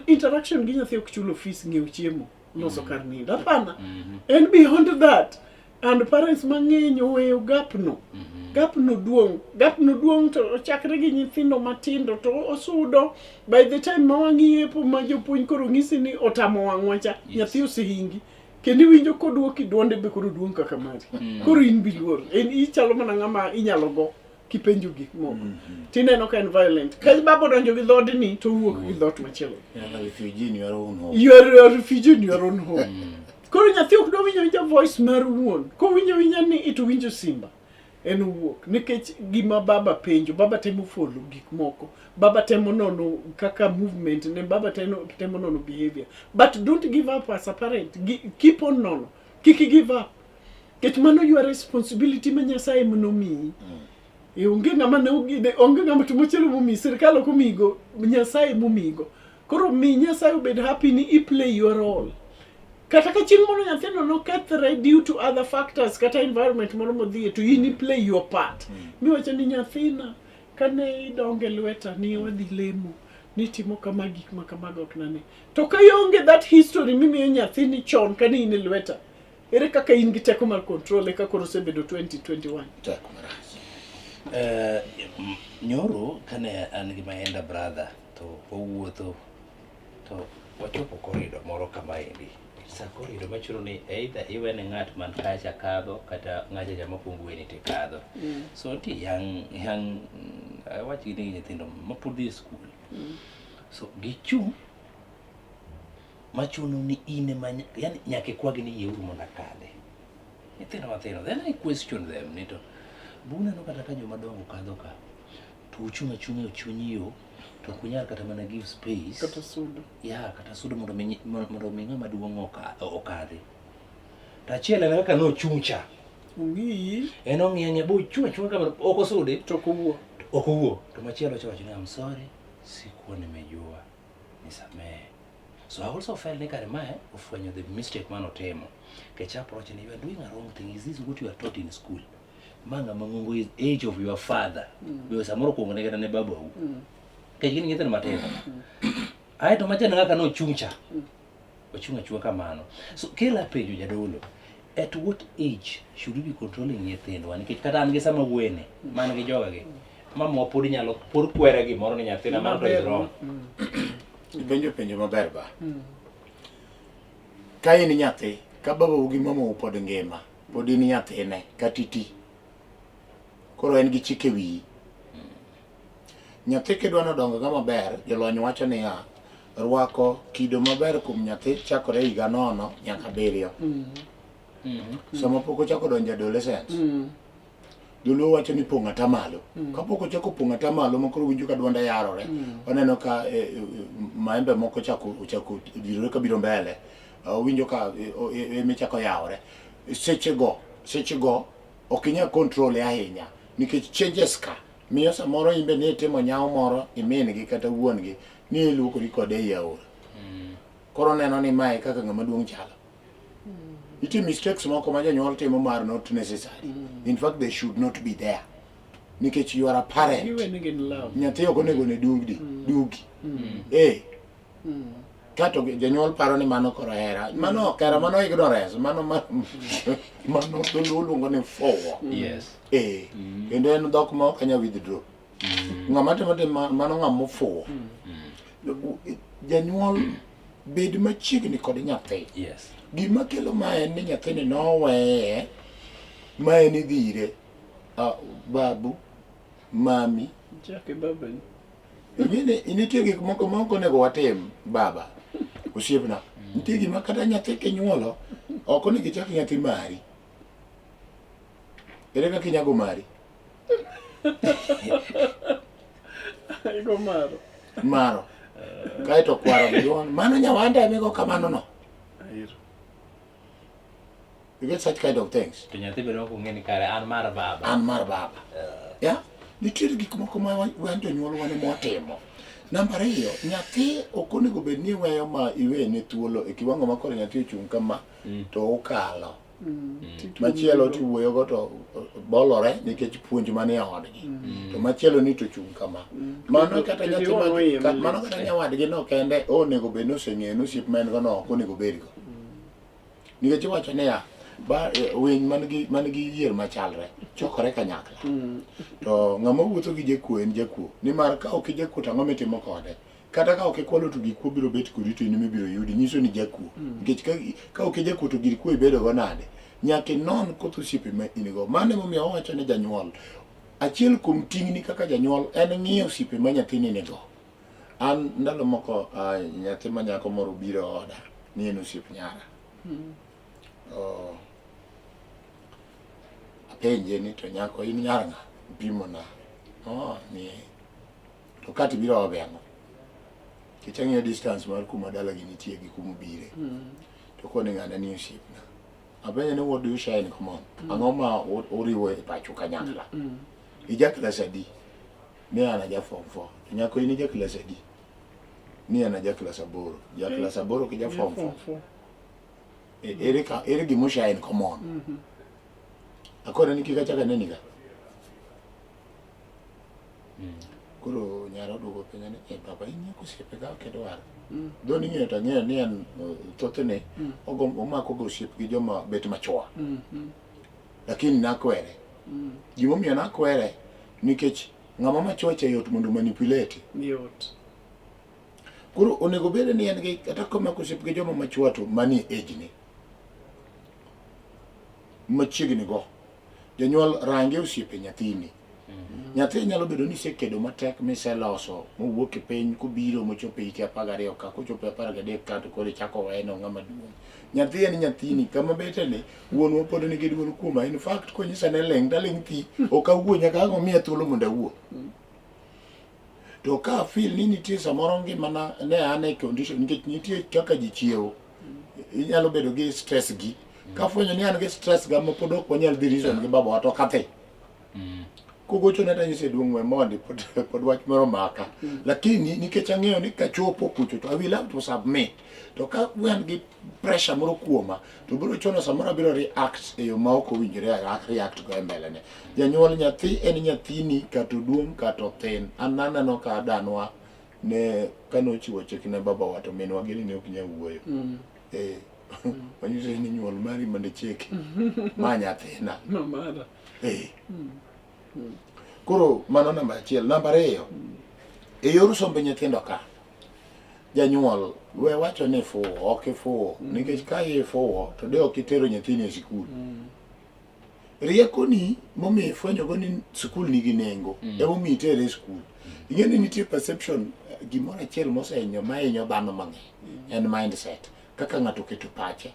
Interaction gi nyathi ok chulo fees ng'iewo chiemo, loso kar nindo. Hapana. En beyond that. And parents mang'eny oweyo gap no. Gap no duong'. Gap no duong' to ochakre gi nyithindo matindo to osudo by the time ma wang'iyepo ma jopuonj koro ng'isi ni otamo wang'wa cha, Yes. nyathi osehingi. Kendo iwinjo koduoki duonde be koro duong' kaka mari. Koro in biluor. En ichalo mana ng'ama inyalo go kipenjo gik moko. Tineno ka en violent. Ka baba odonjo gi dhoodni to owuok gi dhoot machielo. You are a refugee in your own home. You are a refugee in your own home. Koro nyathi ok dwa winjo winja voice mar wuon. Kowinjo winja ni it winjo simba. En owuok. Nikech gima baba penjo, baba temo follow gik moko. Baba temo nono kaka movement ne, baba temo, temo nono behavior. But don't give up as a parent. Keep on nono. Kik i give up. Nikech mano your responsibility ma Nyasaye monomiyi. E onge ng'ama ne ogine, onge ng'ama to machielo momiyi, sirkal ok omiyigo, Nyasaye momiyigo. Koro mi Nyasaye obed happy ni i play your role. Kata ka chieng' moro nyathino nokethre due to other factors kata environment moro modhiye to in i play your part. Miwacho ni nyathina kane idongo e lweta ni wadhi lemo nitimo kama gik ma kamago ok nane. To ka ionge that history mimiyo nyathini chon kane in e lweta, ere kaka in gi teko mar control eka koro osebedo 2021? Tek marach. Nyoro kane an gi my elder brother to wawuotho to wachopo korido moro kama endi. Sa korido machuno ni either iwene ng'at man kacha kadho kata ng'acha cha mokwongo weni to ikadho. So nitie young young awach gi ni nyithindo mapod dhi e skul. So gichung' machuno ni in ema yani nyaka ikwagi ni yieuru mondo akadhi. Nyithindo mathindo. Then I question them ni to buneno kata ka joma dongo kadho ka to uchung' achung'a e chuny yo to ok unyal kata mana give space Kata sudo. ya kata sudo mondo mi mondo mi ng'ama duong' okadhi. To achiel en kaka nochung' cha. Ong'iyi En ong'iyo ang'iya bo ochung' achung'a kamano ok osude to ok owuo. ok owuo. To machielo cha wacho ni I'm sorry sikuwa nimejua. Nisamehe. So I also felt ni kare mae ofwenyo the mistake mane otimo. Nikech approach ni you are doing a wrong thing. Is this what you are taught in school? Ma ng'ama ng'ongo is age of your father. Mm. Samoro kuongo ne kata ne babau. Nikech gin nyithindo matindo. Aeto macha kaka nochung' cha. Ochung' achunga kamano. So kela penjo jadolo. At what age should we be controlling nyithindwa? Nikech kata an gi sama wuene, man gi joga gi. Mama pod nyalo pod kwera gimoro ni nyathina mano to is wrong. Ipenjo penjo maber ba. Ka in nyathi, ka babau gi mamau pod ngima, pod in nyathine kata iti. Koro en gi chike wiyi. Nyathi kidwa nodong ga maber, jolony wacho niya, rwako kido maber kuom nyathi chakore higa 0 nyaka 7. Sama pok ochako donjo adolescence. Joluo wacho ni pong' atamalo. Kapok ochako pong' atamalo ma koro winjo ka dwonde yarore, oneno ka maembe moko ochako ochako dirore kabiro mbele, owinjo ka eme chako yawore. Sechego, sechego ok inyal control ahinya nikech changes ka miyo samoro in be ni itimo nyawo moro imin gi kata wuon gi ni iluokori kode ei aora. Koro oneno ni mae kaka ng'ama duong' chalo. Nitie mistakes moko ma jonyuol timo mar not necessary. In fact they should not be there. Nikech you are a parent. Giwe ni gin love. Nyathi ok onego ne dugdi, dugi. Eh. Kato jonyuol paro ni mano koro hera. Mano ok hera, mano ignorance, mano mano dholuo luongo ni fuwo. Yes. Eh. Kendo en dhok ma ok anyal withdraw. Ng'ama timo tim mano ng'ama ofuwo. Janyuol bed machiegni kod nyathi. Yes. Gima kelo ma en ni nyathini noweye ma en idhi ire babu, mami. Chake babani. Ing'eni nitie gik moko ma ok onego watim baba, osiepna. Nitie gima kata nyathi kinyuolo ok onego ichak nyathi mari. Ere kaka inyago mari? Igo maro. Maro. Kaeto kwaro gi duon. Mano nyawanda emigo kamano no. Ahero. You get such kind of things. To nyathi bedo ok ong'e ni kare an mar baba. An mar baba. Yeah? Nitiere gik moko ma wan jonyuol wan ema watimo. Namba ariyo, nyathi ok onego bed ni iweyo ma iwene thuolo e kiwango ma koro nyathi ochung' kama to okalo. Machielo to iwuoyogo to bolore nikech puonj manie odgi. To machielo ni to chung' kama. Mano kata nyathi ma mano kata nyawadgi no kende onego bed ni oseng'eyo ni osiep ma en go no ok onego bedgo. Nikech iwacho niya, ba winy man gi man gi yier machalre chokore kanyakla. To ng'ama wuotho gi jakuo en jakuo. Nimar ka ok ijakuo to ang'o mitimo kode? Kata ka ok ikwalo to gik kuo biro bet kodi to in ema ibiro yudi, nyiso ni jakuo. Nikech ka, ka ok ijakuo to gir kuo ibedo go nade? Nyaka inon koth osiepe ma in go. Mano emomiyo wawacho ni janyuol, achiel kuom ting'ni kaka janyuol en ng'iyo osiepe ma nyathini nigo. An ndalo moko nyathi ma nyako moro obiro e oda ni en osiep nyara. Oh, apenje ni to nyako in nyar ng'a? Opimona. Oh, ni to kati biro ove ang'o? Nikech ang'iyo distance mar kuma dalagi nitie gi kuma obire. To koni ng'ane ni osiepna. Apenje ni what do you share in common? Ang'o ma uriwo e pacho kanyakla? Ija klas adi? Ni an aja form 4. To nyako in ija klas adi? Ni an aja klas 8. Ja klas 8 ki ja form 4. Ere ka ere gima ushare in common? Akone ni kik achak aneni ka. Koro nyara oduogo penja ni, eh, baba in nyako osiepe ka ok idwar. Dho ning'eyo to ang'eyo ni en thothne omako ga osiep gi joma bet machua. Lakini nakwere. Gimomiyo nakwere nikech ng'ama machua cha yot mondo manipulate. Yot. Koro onego bed ni en gi kata komako osiep gi joma machua to manie age ne. Machiegni go. Janyuol range osiepe nyathini. Nyathi nyalo bedo ni isekedo matek miseloso mowuok e piny kobiro mochopo hike 12 ka kochopo 13 ka to koro ichako weye no ng'ama duong'. Nyathi en nyathini kama bete ni wuonwa pod nigi duol kuoma. In fact konyisa ni ling' taling' thi ok awuo nyaka ang' omiya thuolo mondo awuo. To ka feel ni nitie samoro ngimana ne an e condition nikech nitie kaka ji chiewo. Inyalo bedo gi stress gi. Kafwenyo ni an gi stress ga ma pod ok wanyal dhi reason gi babawa to ok adhi. Kogochona to anyise duong' we mondi pod, pod wach moro maka. Lakini nikech ang'eyo ni kachopo kucho to I will have to submit. To ka wan gi pressure moro kuoma to biro chuno samoro abiro react e yo ma ok owinjore a react go e mbele ne. Janyuol nyathi en nyathini kata oduong' kata othin. An naneno ka danwa ne kane ochiwo chik ne babawa to minwa gini ne ok nyal wuoyo. Eh, wanyiso ni nyuol mari mondo ichiki. Ma nyathina. Ma mara. Eh. Koro mano namba achiel. Namba ariyo, e yor sombe nyithindo ka, janyuol we wacho ni ifuwo, ok ifuwo. Nikech ka ifuwo to de ok itero nyathini e sikul. Riekoni momiyo ifwenyogo ni sikul nigi nengo, emomiyo itere e sikul. Ing'e ni nitie perception, gimoro achiel mosehinyo mahinyo dhano mang'eny, en mindset, kaka ng'ato oketo pache.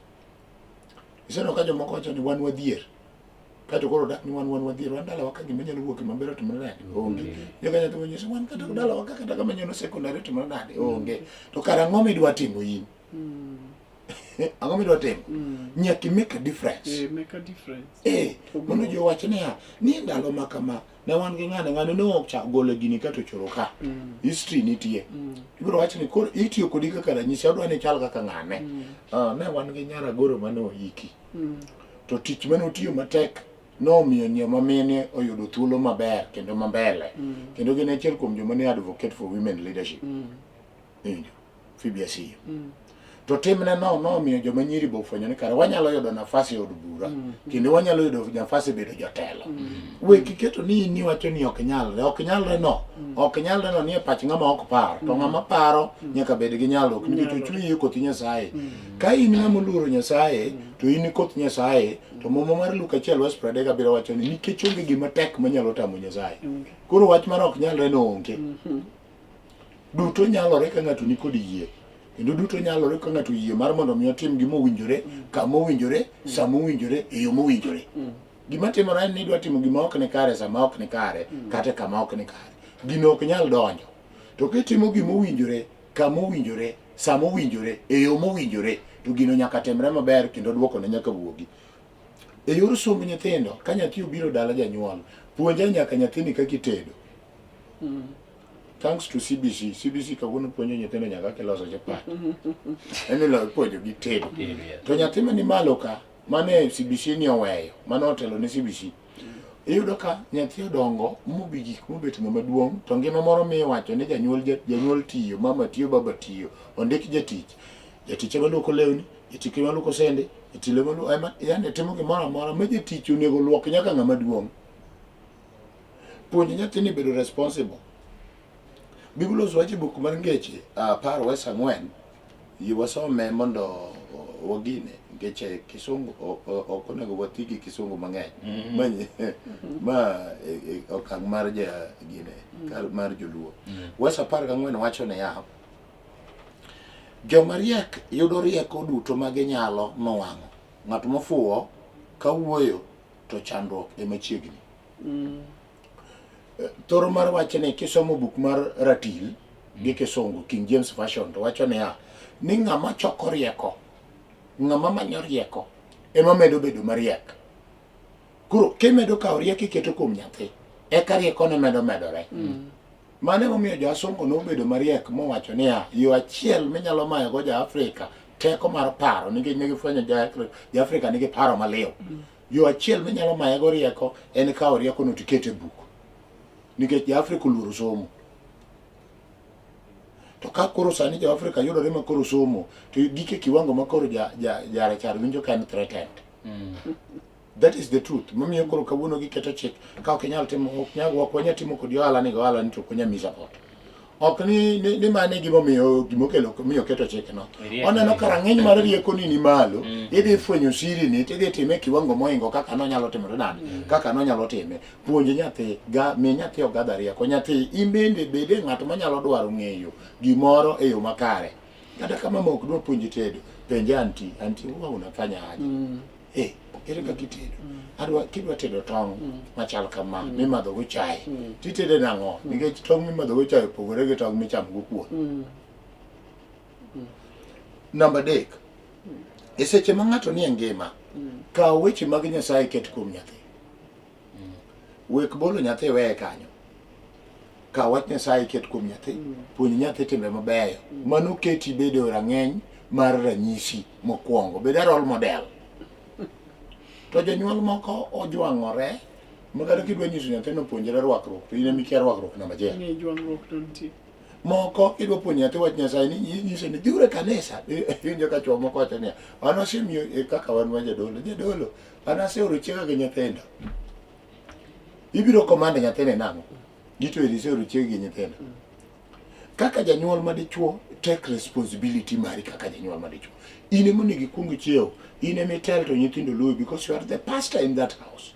Iseneno ka jomoko wacho ni wan wadhier. Kato koro dak ni wan wan wadhier, wan dalawa ka gima nyalo wuok maber otimore nade? Onge. Nyaka nyathi monyise wan kata dalawa ka kata kama nyono sekondari otimore nade? Onge. To kara ang'o midwa timo in? Ang'o midwa timo? Nyaka i make a difference. Eh, make a difference. Eh, mondo ji owach niya, ni ndalo ma kama ne wan gi ng'ane ng'ane ne ok golo gini kato choro ka. History nitie. Ibiro wach ni koro itiyo kodi kaka ranyisi, adwa ni ichal kaka ng'ane. Ah, ne wan gi nyar Agoro mane oiki. To tich mane otiyo matek nomiyo joma mine oyudo thuolo maber kendo mambele. Kendo gin achiel kuom joma ne advocate for women leadership. Iwinjo? Phoebe Asiyo. To timne no nomiyo joma nyiri be ofwenyo ni kare wanyalo yudo nafas e od bura kendo wanyalo yudo nafas e bedo jotelo. We kiketo ni in iwacho ni ok nyalre, ok nyalre no, ok nyalre no nie pach ng'ama ok par, to ng'ama paro nyaka bed gi nyalruok nikech ochweyi e koth Nyasaye. Ka in ng'ama oluoro Nyasaye to in koth Nyasaye to muma mar Luka achiel wes 37 wacho ni nikech onge gima tek manyalo tamo Nyasaye. Koro wach mar ok nyalre no onge. Duto nyalore ka ng'ato nikod yie. Kendo duto nyalore ka ng'ato yie mar mondo mi otim gima owinjore, kama owinjore, sama owinjore, e yo mowinjore. Gima timore en ni idwa timo gima ok ni kare sama ok ni kare, kata kama ok ni kare. Gino ok nyal donjo. To kitimo gima owinjore, kama owinjore, sama owinjore, e yo mowinjore, to gino nyaka timre maber kendo dwokone nyaka wuogi. E yor somb nyithindo, ka nyathi obiro dala janyuol, puonja nyaka nyathini kaka itedo. Thanks to CBC. CBC kawuono puonjo nyithindo nyaka kaka iloso chapat. En ilo puonjo gi tedo. To nyathi mani malo ka, mane CBC ni oweyo, mane otelo ne CBC. Iyudo ka nyathi odongo mobi gik mobet ng'ama duong' to ngima moro miwacho ni janyuol janyuol tiyo, mama tiyo, baba tiyo, ondik jatich. Jatich ema luoko lewni, jatich ema luoko sende, jatich ema luoko, ema yani timo gimoro amora ma jatich onego luok nyaka ng'ama duong'. Puonj nyathini bedo responsible. Biblos wacho e buk mar Ngeche apar wes ang'wen, yie wasome mondo wagine nikech e kisungu ok onego wati gi kisungu mang'eny ma, ma e, e, okang' mar ja gine kar mar joluo. Wes 14 wacho niya, joma riek yudo rieko duto ma ginyalo nwang'o. Ng'at mofuwo ka wuoyo to chandruok ema chiegni. Thoro mar wachni kisomo buk mar ratil gi kisungu King James Version to wacho niya ni ng'ama choko rieko ng'ama manyo rieko ema medo bedo mariek. Koro kimedo kawo rieko iketo kuom nyathi eka riekone medo medore. Mano emomiyo jo-Asungu nobedo mariek mowacho niya yo achiel minyalo mayogo ja-Afrika teko mar paro nikech ne gifwenyo ja-Afrika nigi paro maliw. Yo achiel minyalo mayego rieko en kawo riekono to iket e buk. Nikech ja-Afrika oluoro somo. To ka koro sani jo-Afrika yudore ma koro somo, to gik e kiwango ma koro jarachar winjo ka en threatened. That is the truth. Momiyo koro kawuono giketo chik ka ok inyal timo ok nyal ok wanyal timo kodi ohala ni go ohala ni to ok wanyal miyi support. Ok ni ni, ni mano e gimomiyo gimokelo miyo keto chik no. Rieko Oneno ni. ka rang'iny mar rieko ni ni malo, idhi fwenyo siri ni tidhi time e kiwango mohingo kaka nonyalo timore nade, kaka nonyalo time. Puonj nyathi, ga, mi nyathi ogadha rieko. Nyathi in bende bede ng'at manyalo dwaro ng'eyo gimoro e yo makare. Kata ka mama ok dwa puonji tedo, penje anti, anti huwa unafanya aje? Eh, ere kaka itedo? Adwa kidwa tedo tong' machal kama mimadho go chae. Titede nang'o? Nikech tong' mimadho go chae opogore gi tong' michamo go kuon. Namba adek, e seche ma ng'ato nie ngima, kaw weche mag Nyasaye ket kuom nyathi. Wek bolo nyathi iweye kanyo. Kaw wach Nyasaye iket kuom nyathi, puonj nyathi timbe mabeyo. Mano keti bedo e rang'eny mar ranyisi mokwongo. Bed a role model. To jonyuol moko ojwang'ore ma kata kidwa nyiso nyathi ni opuonjre rwakruok to in ema ikia rwakruok namba achiel. Ng'e jwang'ruok to nitie. Moko kidwa puonjo nyathi wach Nyasaye ni inyise ni dhiuru e kanisa. Iwinjo ka chwo moko wacho niya, an asemiyo eh, kaka wan wa jadolo, jadolo, an aseoro chiega gi nyithindo. Ibiro command nyathini nang'o? Gito eri iseoro chiegi gi nyithindo. Kaka janyuol ma dichuo, take responsibility mari kaka janyuol ma dichuo. In ema onego ikwong ichiew, in ema itel to nyithindo luwi because you are the pastor in that house.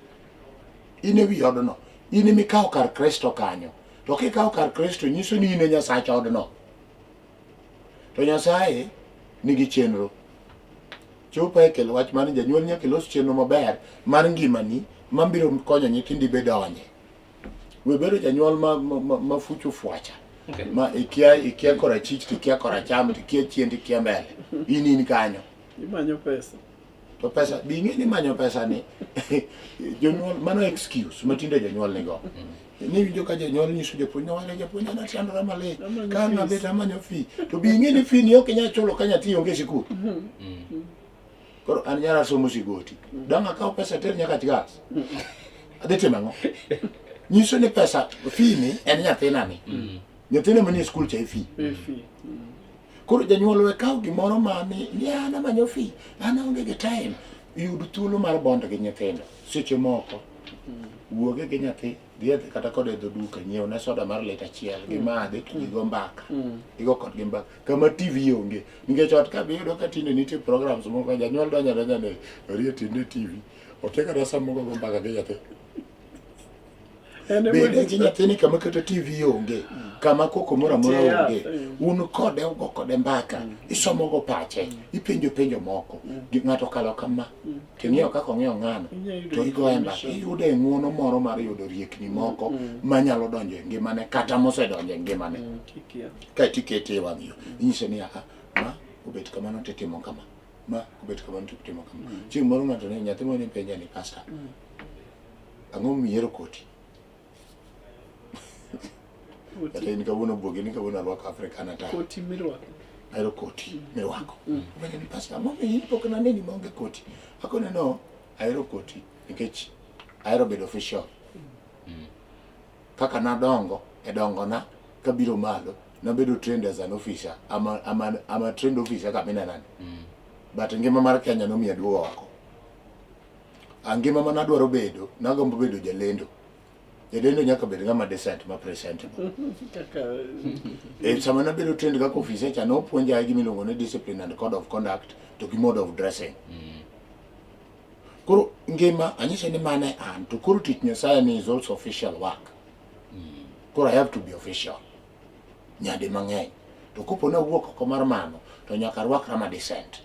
In e wi odno, in ema ikawo kar Kristo kanyo. To kikawo kar Kristo nyiso ni in e Nyasach odno. To Nyasaye nigi chenro. Chopo e kelo wach mar ni janyuol nyaka ilos chenro maber mar ngimani mabiro konyo nyithindi be donje. We bedo janyuol ma, ma, ma, ma fucho fwacha. Okay. Ma ikia, ikia korachich to ikia koracham to ikia chien to ikia mbele. In in kanyo. Imanyo pesa. To pesa, bi ing'e ni manyo pesa ni jonyuol mano excuse ma tinde jonyuol nigo. Ni winjo ka jonyuol nyiso japuonj ni wale japuonj an achandora malit. Amanyo Ka fees. abet amanyo fee. To bi ing'e ni fee ni ok inyal chulo ka nyathi onge e sikul. Koro an nyara somo sigoti. Dang' akaw pesa ter nyaka Chgas. Adhi timo ang'o? Nyiso ni pesa fee ni en nyathina ni. Nyathina manie skul cha e fee. E fee. Koro janyuol we kaw gimoro ma ni ni an amanyo fee, an aonge gi time. Yud thuolo mar bond gi nyithindo. Seche moko wuoge gi nyathi, dhi adhi kata kode e dho duka, nyiew ne soda mar lita achiel, gimadhi to gigo mbaka. Igo kodgi mbaka. Kama TV onge. Nikech ot ka be iyudo ka tinde nitie programs moko, janyuol donjo adonja ne orie tinde TV. Okia kata sama ogogo mbaka gi nyathi. En ema Bede gi nyathini kama kata TV onge, kama koko moro amora Nitie yath, onge. eh. Un kode ugo kode mbaka, isomogo pache, ipenjo penjo moko. Gi ng'ato okalo kama, ting'iyo kaka ong'iyo ng'ano, Inya yudo to igoye mbaka. information. Iyude ng'uono moro mar yudo riekni moko manyalo donjo e ngimane kata mosedonjo e ngimane. Kikia. Kaeto ikete e wang' yo. Inyise ni aha, ma obet kamano titimo kama. Ma obet kamano titimo kama. Chieng' moro ng'ato ne nyathi moro ne penja ni pastor, ang'o momiyo ihero koti? Kata in kawuono buogi ni kawuono arwako African attire. Koti mirwako. Ahero koti mirwako. Openja ni pastor, ang'o momiyo in pok naneni maonge koti? Akone no, ahero koti nikech ahero bedo official. Kaka nadongo e dongona kabiro malo, nabedo trained as an officer. I'm a, I'm a, I'm a trained officer kama inenani. But ngima mar Kenya nomiyo aduogo oko. A ngima ma nadwaro bedo, nagombo bedo jalendo. Jalendo nyaka bed ng'ama decent, ma presentable. Kaka E sama nabedo trained kaka officer cha nopuonja gima iluongo ni discipline and code of conduct to gi mode of dressing. Koro ngima anyise ni mane an to koro tich Nyasaye ni is also official work. Koro I have to be official. Nyadi mang'eny. To kopo ni awuok oko mar mano to nyaka arwakra ma decent.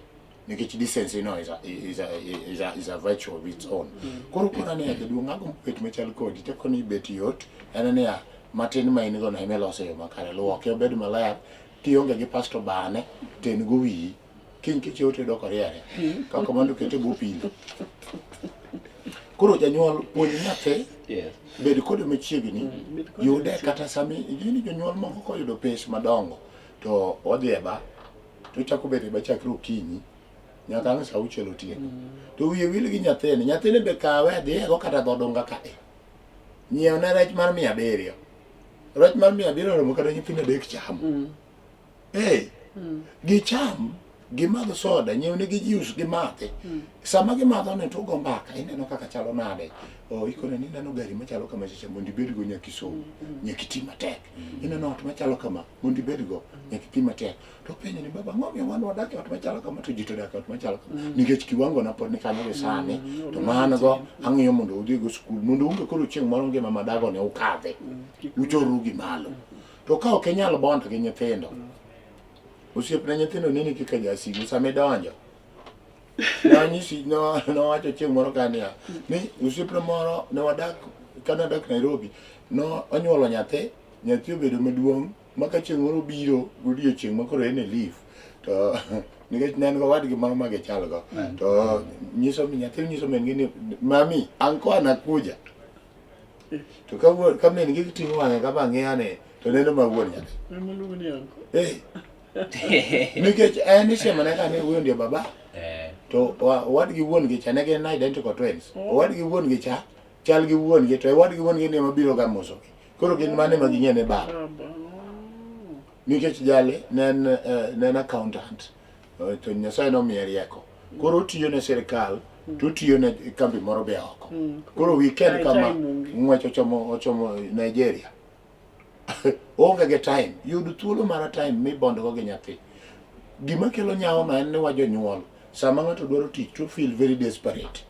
Nikech decency no is a, is a, is a, is a virtue of its own. Koro kona ni jaduong' agombo bet machal kodi teko ni bet yot en niya matin ma in go no ema ilose e yo makare luoke obed maler kionge gi pasto bane ten go wiyi kiny kichiewo to iyudo koriere kaka mondo kete bwo pilo koro janyuol puonj nyathi Yes. bed kode machiegni bed kode yude machiegni. kata sami ing'e ni jonyuol moko koyudo pes madongo to odhi e ba to ochako bedo e ba chakre okinyi nyaka ang' sa auchiel otieno to wiye wil gi nyathini nyathini be kawe dhiego kata dho dunga kae nyiewne rech mar 700 rech mar 700 oromo kata nyithindo adek chamo Hey, gicham gimadh soda nyiewnegi juice gimadhi sama gimadho ne to ugo mbaka ineno kaka chalo nade o ikone ni ineno gari machalo kama chacha mondo ibedgo nyaka isom nyaka iti matek ineno ot machalo kama mondo ibedgo nyaka iti matek to openjo ni baba ang'o miyo wan wadak e ot machalo kama to ji to odak e ot machalo kama nikech kiwango na pod ni kanyo gi sani to man go ang'iyo mondo udhigo skul mondo unge koro chieng' moro ngima madago ne ukadhe uchoru gi malo to ka ok inyal bond gi nyithindo osiepne nyithindo neni kaka jasigu sama idonjo nonyisi nowacho chieng' moro ka niya ni osiepne moro ne wadak kane wadak Nairobi no onyuolo nyathi nyathi obedo maduong' ma ka chieng' moro obiro godiochieng' ma koro en e leave to nikech ne en gowadgi moro ma gichalgo to nyiso nyathi nyiso min gi ni mami anko anakuja. To ka wuon ka min gi ting'o wang'e kama ng'iya ni to neno ma wuon nyathi. Ema luongo ni anko. Eh. Nikech en isiemone ka ni wuon ndi baba. Eh. To owadgi wuon gi cha ne gin identical twins. Owadgi wuon gi cha chal gi wuon gi to owadgi wuon gi ni ema biro ga mosogi. Koro gin mane ma ging'e ni baba. Baba. Nikech jali ne en ne en accountant to Nyasaye nomiye rieko. Koro otiyo ne sirkal to otiyo ne kambi moro be oko. Koro weekend kama ng'wech ochomo ochomo Nigeria. Oonge gi time. Yud thuolo mar time mibondgo gi nyathi. Gima kelo nyawo no en ni wa jonyuol sama ng'ato dwaro tich to feel very desperate.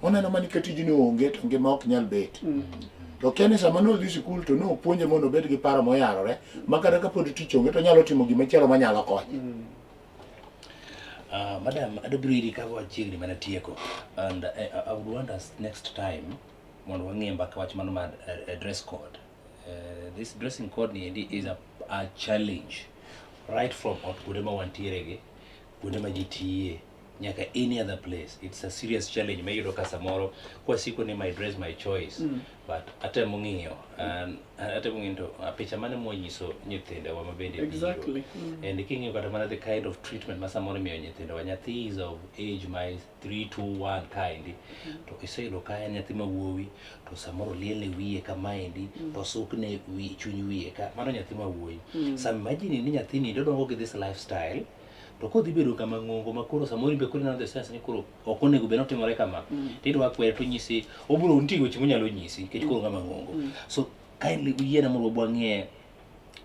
Oneno mana ka tijni onge to ngima ok nyal bet. To kia ni sama nodhi sikul to nopuonje mondo obed gi paro moyarore ma kata kapod tich onge to onyalo timo gimachielo manyalo konye. Madam, adobiro iri ka wachiegni mana tieko and I would want us next time mondo wang'e mbaka wach mano mar dress code. This dressing code ni endi is a challenge right from ot kuonde ma wantiere gi kuonde ma ji tiye nyaka any other place. It's a serious challenge ma iyudo ka samoro kwasiko ni my dress my choice but atemo ng'iyo and atemo ng'iyo to picha mane mwanyiso nyithindewa ma bende biro. And king'iyo kata mana the kind of treatment ma samoro imiyo nyithindewa, nyathi is of age my 3 2 1 kaendi to iseyudo ka en nyathi ma wuowi to samoro lielne wiye kamaendi to sukne wi chuny wiye ka mano nyathi ma wuoyi. Sam imagine ni nyathini odongo gi this lifestyle to kodhi bedo kama ng'ongo ma koro samoro in be koro ineno the sense ni koro ok onego bed notimore kama tidwa kwere to nyisi obiro nitie weche monyalo nyisi nikech koro ng'ama ng'ongo. So kindly uyiena mondo wang'e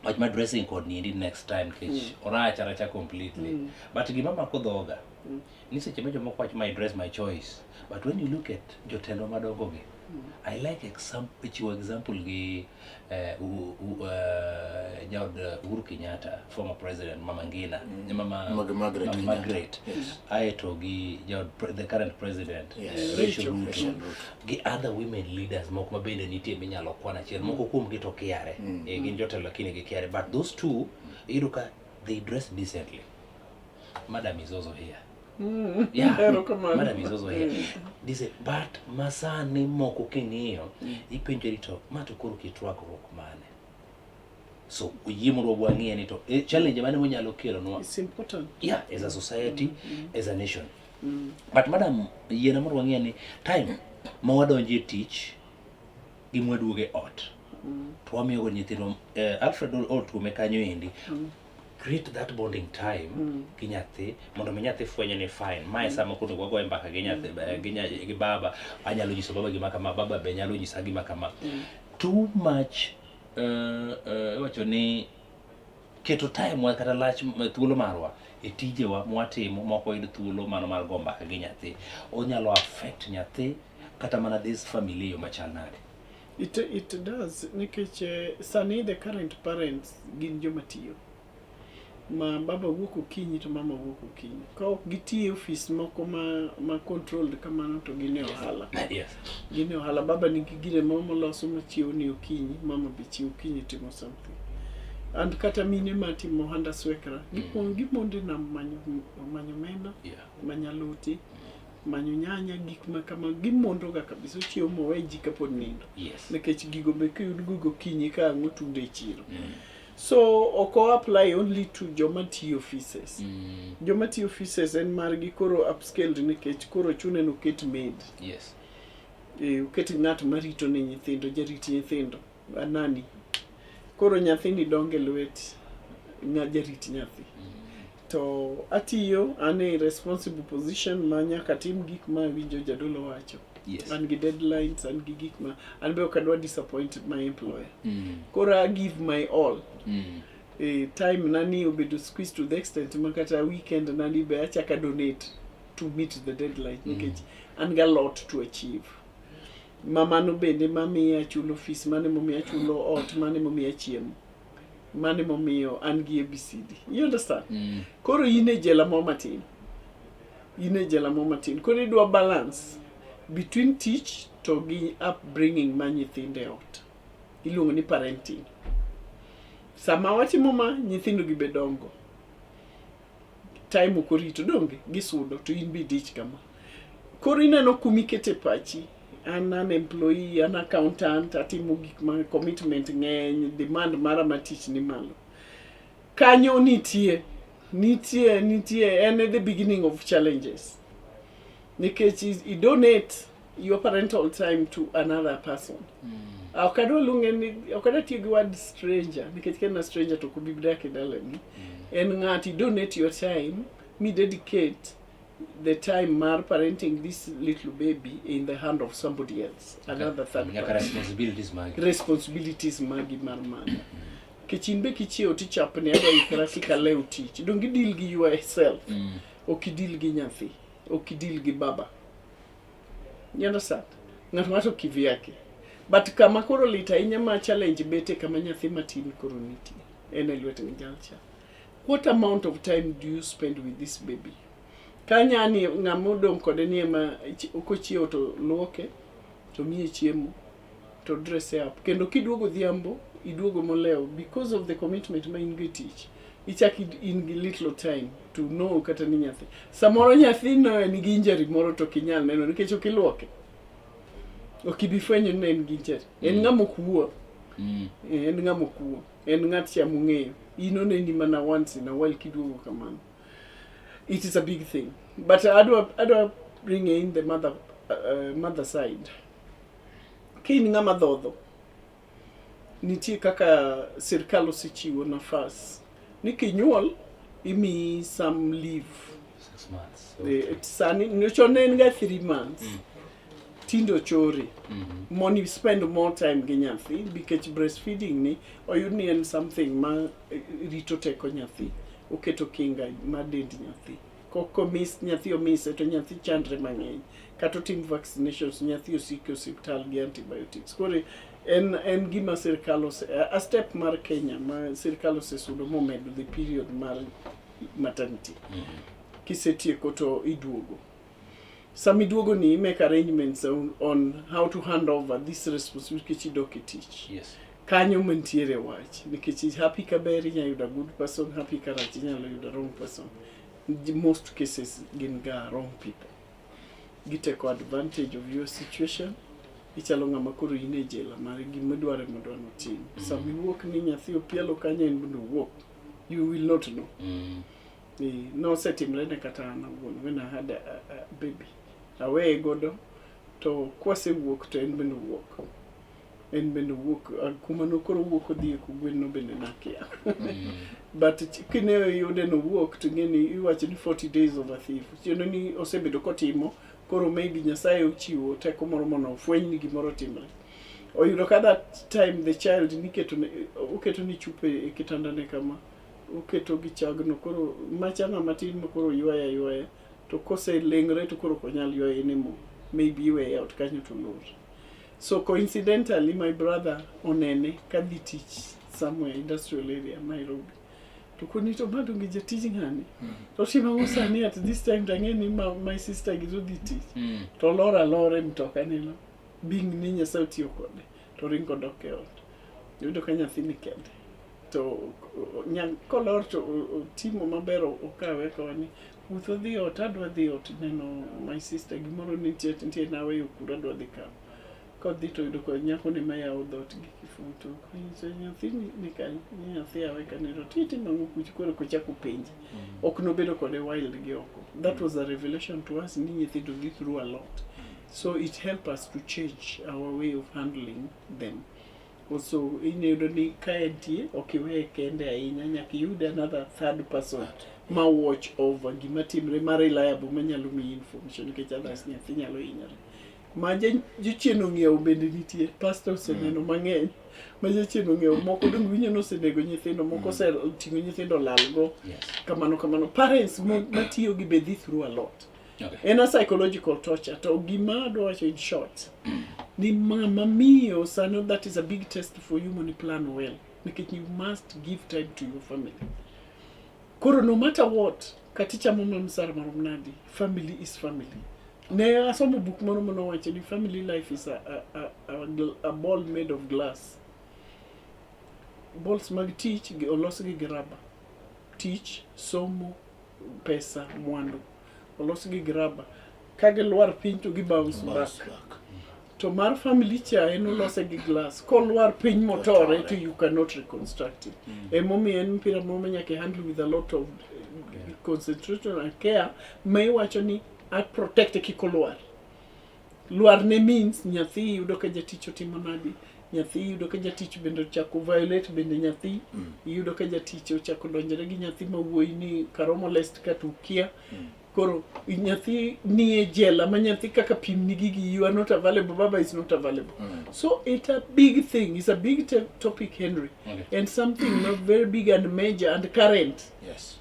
wach mar dressing code ni endi next time nikech orach aracha completely. But gima mako dhoga ni seche ma jomoko wacho my dress my choice, but when you look at jotendwa madongo gi, I like example, chiwo example gi jaod Uhuru Kenyatta, former president, Mama Ngina, Mama Margaret Mama Kenyatta. Margaret. Yes. Aeto gi jaod the current president, Rachel Ruto, Rachel Ruto. Gi other women leaders moko ma bende nitie minyalo kwan achiel, moko kuom gi to kiare, gin jotelo lakini gikiare, but those two iyudo ka they dress decently. Madam is also here. Yeah, Erokamano. madam is also here. Decent, but masani moko king'iyo ipenjori to ma to koro kit rwakruok mane? So oyie mondo wang'iye ni to challenge mane monyalo kelonwa It's important. yeah, as a society, as a nation. But madam, yiena mondo wang'iye ni time ma wadonje tich gi mwaduoge ot to wamiyogo nyithindwa Alfred otuome kanyo endi create that bonding time gi nyathi mondo mi nyathi fwenyo ni fine mae sama koro wagoye mbaka gi nyathi gi baba anyalo nyiso baba gima kama baba be nyalo nyisa gima kama too much iwacho ni keto time wa kata lach thuolo marwa e tijewa mwatimo mok wayud thuolo mano mar go mbaka gi nyathi onyalo affect nyathi kata mana this family e yo machal nade. It does nikech sani the current parents gin joma tiyo ma baba wuok okinyi to mama wuok okinyi ka ok gitiyo e ofis moko ma controlled kamano to gin e ohala. Gin e ohala, baba nigi gire moro moloso machiewo ni okinyi, mama be chiewo okinyi timo something and kata mine matimo ohanda swekra gimondo e nam manyo manyo omena manyo aloti manyo nyanya gik ma kama gimondo ga kabisa ochiewo mowe ji kapod nindo nikech gigo be kiyud go gokinyi ka ang' otunde e chiro. So ok o apply only to joma tiyo offices. Joma tiyo offices en margi koro upscaled nikech koro chune ni oket maid. Oket ng'at marito ne nyithindo, jarit nyithindo, anani. Koro nyathini dongo e lwet ng'a jarit nyathi. To atiyo an e responsible position ma nyaka tim gik ma awinjo jadolo wacho. An gi deadlines, an gi gik ma an be ok adwa disappoint my employer. Koro I give my all. Time nani obedo squeezed to the extent ma kata weekend nani be achaka donate to meet the deadline nikech an ga lot to achieve. Ma mano bende mamiyo achulo fees, mano emomiyo achulo ot, mano emomiyo achiemo. Mano emomiyo an gi ABCD. You understand? Koro in e jela moro matin. In e jela moro matin. Koro idwa balance between tich to gi upbringing mar nyithindo e ot. Iluongo ni parenting. Sama watimo ma, nyithindo gi be dongo. Time ok orito donge gisudo to in be idich kama. Koro ineno kumikete pachi. An an employee, an accountant, atimo gik ma commitment ng'eny, demand mara ma tich ni malo. Kanyo nitie, nitie, nitie, en the beginning of challenges. Nikech i donate your parental time to another person. Ok adwa luonge ni, ok adwa tiyo gi word stranger, nikech ka en a stranger to ok obi dak e dalani. En ng'at, i donate your time, mi dedicate the time mar parenting this little baby in the hand of somebody else, another third Nyaka party. responsibilities magi. Responsibilities magi mar mano. Nikech in be kichiewo tichapni adwa ikra kik alew tich. Donge idil gi yourself. Ok idil gi nyathi. Ok idil gi baba. You understand? Ng'ato ng'ato kivyake. But kama koro lit ahinya ma challenge bete kama nyathi matin koro nitie. En e lwet jalcha. What amount of time do you spend with this baby? Ka nyani ng'ama odong' kode ni ema kochiewo to luoke, to miye chiemo, to dress up. Kendo kiduogo odhiambo, iduogo molewo because of the commitment ma in go e tich. Ichak in gi little time to know kata ni nyathi. Samoro nyathino nigi injury moro to ok inyal neno nikech ok iluoke. Ok ibi fwenyo ni en gi injury. En ng'ama ok wuo. En ng'ama ok wuo. En ng'at cha mong'eyo. In oneni mana once in a while kiduogo kamano. It is a big thing. But adwa bring in the mother side. Ka in ng'ama dhodho, nitie kaka sirkal osechiwo nafas ni kinyuol imiyi some leave. 6 months. Sani chon ne en ga 3 months. Tinde ochore. Mondo i spend more time gi nyathi nikech breastfeeding ni oyud ni en something ma rito teko nyathi, oketo kinga mar dend nyathi. Komis nyathi omise to nyathi chandre mang'eny. Kata otim vaccinations nyathi osik e osiptal gi antibiotics. Koro en gima sirkal ose, a step mar Kenya ma sirkal osesudo momedo the period mar maternity. Kisetieko to iduogo. Sama iduogo ni make arrangements on how to hand over this responsibility nikech idok e tich. Kanyo mantiere wach nikech happy ka ber inyalo yudo a good person, happy ka rach inyalo yudo wrong person. Most cases gin ga wrong people. Giteko advantage of your situation. Ichalo ng'ama koro in e jela mar gima idwaro ema odwa notim. Sama iwuok ni nyathi opielo kanyo en bende owuok. You will not know. Nosetimre ne kata an awuon when I had a baby. Aweye godo to kwasewuok to en bende owuok. En bende owuok kuma nokoro owuok odhi e kogwen no bende nakia. But kine yude nowuok to ing'e ni iwacho ni 40 days of a thief. Tiende ni osebedo kotimo koro maybe Nyasaye ochiwo teko moro mondo ofweny ni gimoro timre. Oyudo ka that time the child niketo ne oketo ni chupa e kitanda ne kama oketo gi chagno koro macha ng'ama tin ma koro ywaya ywaya to koselengre to koro ok onyal ywaye anymore. Maybe iweye ot kanyo to lor. So coincidentally my brother onene kadhi tich somewhere industrial area Nairobi. To koni to ma donge jatij ng'ani. To timo ang'o sani at this time to ang'e ni my sister gi to dhi tich. To olor alora e mtoka neno. Being ni Nyasaye otiyo kode to ringo dok e ot. Yudo ka nyathi ni kende. To kolor to otimo maber okawe akawa ni wuoth odhi ot adwa dhi ot neno my sister gimoro nitie nitie naweyo kuro adwa dhi kawo. Kodhi to oyudo ka nyako ni mayawo dhoot gi kiful to konyiso nyathi ni kanye ni nyathi awe kanyo to itimo ang'o kucho koro kochako penje. Ok nobedo kode wild gi oko. That was a revelation to us ni nyithindo dhi through a lot. So it help us to change our way of handling them. Also inyayudo ni ka entie ok iweye kende ahinya nyaka iyud another third person ma watch over gima timre ma reliable manyalo miyi information nikech others nyathi nyalo hinyore. Ma jachien ong'iewo bende nitie pastor oseneno mang'eny ma jachien ong'iewo moko dong winyo nosenego nyithindo moko oseting'o nyithindo lalgo kamano kamano parents matiyo gi be dhi through a lot. En a psychological torture to gima adwa wacho in short ni mama miyo sano that is a big test for you mondo plan well nikech you must give time to your family. Koro no matter what kata ichamo mana msara marom nadi family is family. Ne asomo buk moro manowacho ni family life is a ball made of glass. Balls mag tich olos gi rubber. Tich, somo, pesa, mwandu olos gi rubber. Ka gilwar piny to gi bounce back. To mar family cha en olose gi glass. Kolwar piny motore to you cannot reconstruct it. Emomiyo en mpira moro ma nyaka i handle with a lot of concentration and care ma iwacho ni a protect kik olwar. Lwar ne means nyathi yudo ka jatich otimo nadi, nyathi yudo ka jatich bende ochako violate bende nyathi, iyudo ka jatich ochako donjore gi nyathi ma wuoyi ni karo molest kata ukia. Koro nyathi nie jela ma nyathi kaka pim ni gigi you are not available, baba is not available. So it's a big thing, it's a big topic Henry. Okay. And something not very big and major and current. Yes.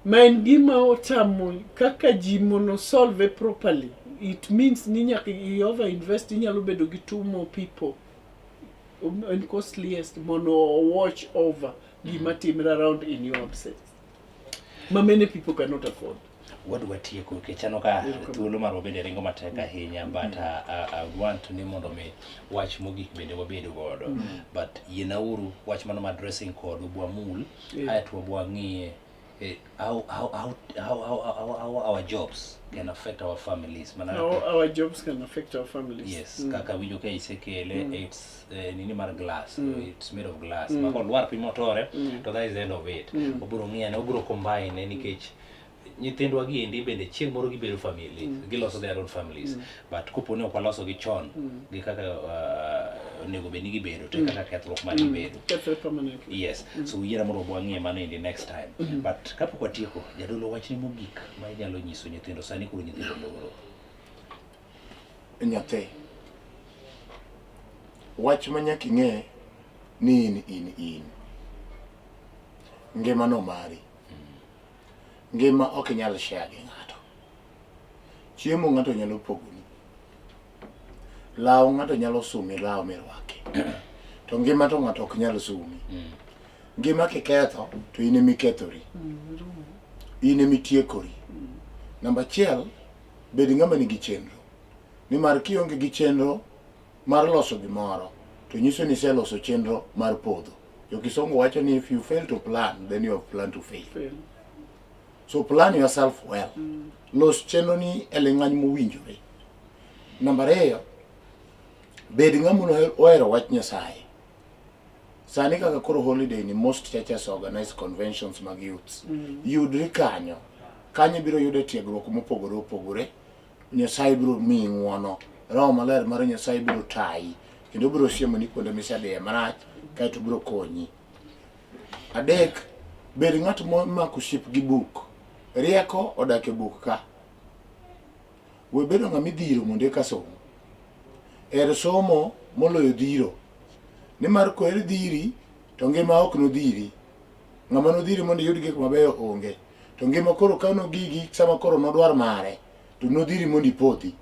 Ma en gima otamo kaka ji mondo solve properly. It means ni nyaka i over invest inyalo bedo gi two more people and costliest mondo watch over gima timre around in your absence. Ma many people cannot afford. Wadwa tieko nikech aneno ka thuolo marwa bende ringo matek ahinya but I want ni mondo mi wach mogik bende wabed godo but yienauru wach mano mar dressing code obwamul aeto wabwang'iye how our jobs can affect our families mana How our jobs can affect our families. Yes, kaka winjo ka isekele it's nini mar glass, it's made of glass ma kolwar piny motore to that is the end of it. Obiro ng'iyo obiro combine nikech nyithindwa gi endi bende chieng' moro gibedo family, giloso their own families, but kopo ni ok waloso gi chon gi kaka onego bed ni gibedo to e kaka kethruok mar gibedo Kethre permanently. Yes, so yiera mondo wang'iye mano endi next time. But kapok watieko, jadolo, wachni mogik ma inyalo nyiso nyithindo sani koro nyithindo loro. Nyathi, wach ma nyaka ing'e ni in ngima no mari. Ngima ok inyal share gi ng'ato. Chiemo ng'ato nyalo pogoni, law ng'ato nyalo sumi law mirwaki, to ngima to ng'ato ok nyal sumi. Ngima kiketho to in emikethori, in emitiekori. Namba achiel, bed ng'ama nigi chenro, nimar kionge gi chenro mar loso gimoro to nyiso ni iseloso chenro mar podho. Jo kisungu wacho ni if you fail to plan, then you have planned to fail. Fail. So plan yourself well. Los chenro ni e ling'any mowinjore. Namba ariyo, bed ng'ama ohero wach Nyasaye. Sani kaka koro holiday ni most churches organize conventions mag youths. Yudri kanyo. Kanyo ibiro yude tiegruok mopogore opogore. Nyasaye biro miyi ng'uono. Roho maler mar Nyasaye biro tayi. Kendo biro siemoni kuonde misedhiye marach, kaeto biro konyi. Adek, bed ng'at momako osiep gi buk. Rieko odak e buk ka. We bedo ng'ama idhiro mondo eka som. Her somo moloyo dhiro. Nimar koher dhiri, to ngima ok nodhiri. Ng'ama nodhiri mondo iyud gik mabeyo onge. To ngima koro ka nogigi sama koro nodwar mare, to nodhiri mondo ipodhi.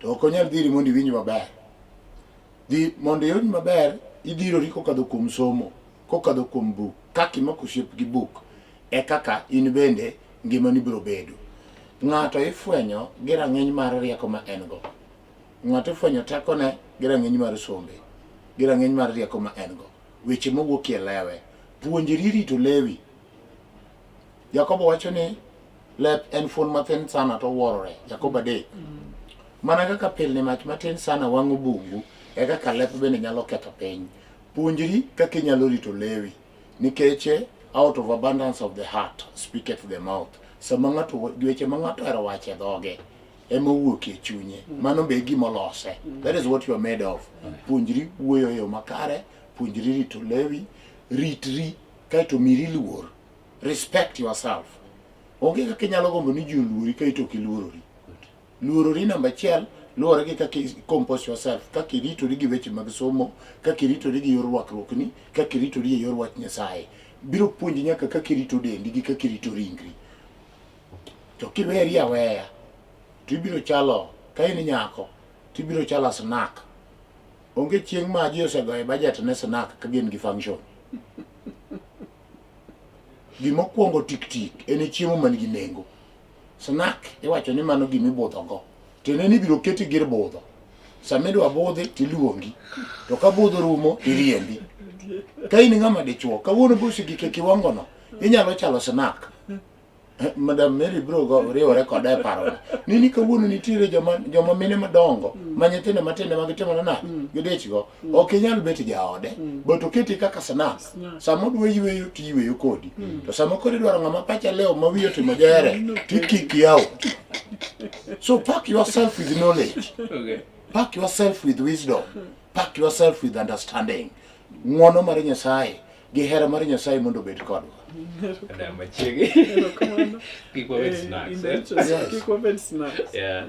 To ok onyal dhiri mondo iwinj maber. Dhi mondo iwinj maber, idhirori kokadho kuom somo, kokadho kuom buk. Kaka imako osiep gi buk, e kaka in bende ngimani biro bedo. Ng'ato ifwenyo gi rang'iny mar rieko ma en go. Ng'ato ifwenyo tekone gi rang'iny mar sombe, gi rang'iny mar rieko ma en go. Weche mowuok e lewe. Puonjri rito lewi. Jakobo wacho ni lep en fuon mathin sana to wuorore. Jakobo 3. Mana kaka pilni mach matin sana wang'o bungu, e kaka lep bende nyalo ketho piny. Puonjri kaka inyalo rito lewi. Nikech out of abundance of the heart speaketh the mouth. Sama ng'ato weche ma ng'ato ohero wacho e dhoge ema owuok e chunye. Mano be e gima olose. That is what you are made of. Puonjri wuoyo e yo makare, puonjri rito lewi, ritri kaeto miri luor. Respect yourself. Onge kaka inyalo gombo ni ji oluori kaeto ok iluorori. Luorori namba achiel luwore gi kaka i compose yourself, kaka iritori gi weche mag somo, kaka iritori gi yor rwakruokni, kaka iritori e yor wach Nyasaye. Biro puonji nyaka kaka irito dendi gi kaka irito ringri. To kiweri aweya, to ibiro chalo, ka in nyako, to ibiro chalo snack. Onge chieng' ma ji osegoyo budget ne snack ka gin gi function. Gimokwongo tik tik en chiemo man gi nengo. Snack iwacho ni mano gima ibudho go. Tiende ni ibiro keti gir budho. Sama idwa budhi tiluongi. To ka budho rumo iriembi. Ka in ng'ama dichuo, kawuono be osegik e kiwango no, inyalo chalo snack. Madam Mary bro go riwore koda e paro ni ni kawuono nitiere joma joma mine madongo mm. ma nyithindo matindo ma gitimo nade mm. gidich go mm. ok inyal bet jaode mm. but oketi kaka snack sama odwa yweyo to iyweyo kodi mm. to sama koro idwaro ng'ama pache lewo ma wiye otimo jere to ikiki out so pack yourself with knowledge okay. pack yourself with wisdom pack yourself with understanding ng'wono mar Nyasaye gi hera mar Nyasaye mondo obed kodwa. Machiegni. Kik wabed eh, snacks. Eh? Yes. Kik wabed snacks. Yeah.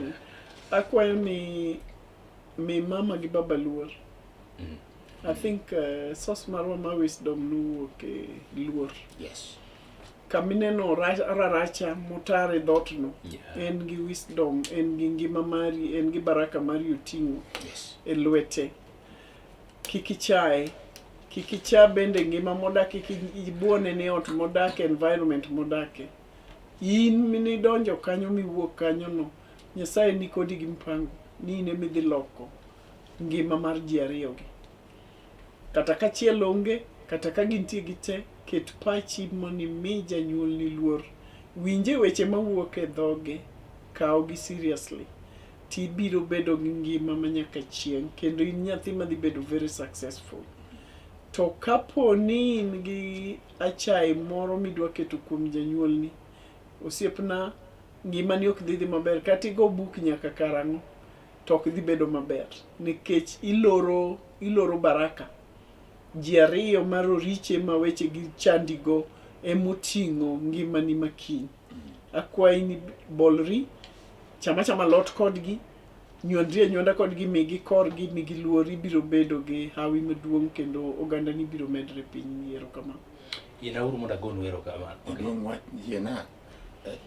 Akwayo ni mi mama gi baba luor. Mm. I think uh, source marwa ma wisdom nowuok e luor. Yes. Kamineno raracha motar e dhotno yeah. en gi wisdom, en gi ngima mari, en gi baraka mari oting'o yes. e lwete. Kik ichaye. Kik icha bende ngima modake, kik ibuone ni ot modake, environment modake. In minidonjo kanyo miwuok kanyono, Nyasaye ni kodi gi mpango ni in ema idhi loko ngima mar ji ariyogi. Kata ka achiel onge, kata ka gintie gite, ket pachi mondo imi janyuolni luor. Winje weche mawuok e dhoge, kawgi seriously. Tibiro bedo gi ngima ma nyaka chieng' kendo in nyathi madhi bedo very successful. To kapo ni in gi achaye moro midwa keto kuom janyuolni, osiepna ngimani ok dhi dhi maber kata igo buk nyaka karang'o to ok dhi bedo maber nikech iloro iloro baraka. Ji ariyo mar oriche ma weche gi chandigo emoting'o ngimani makiny. Akwayi ni bolri cham achama alot kodgi, nywandri anywanda kodgi, migi korgi, migi luor, ibiro bedo gi hawi maduong' kendo ogandani biro medre piny. Erokamano. Yiena uru mondo agonu erokamano. Okay. Jaduong' wach yiena eh,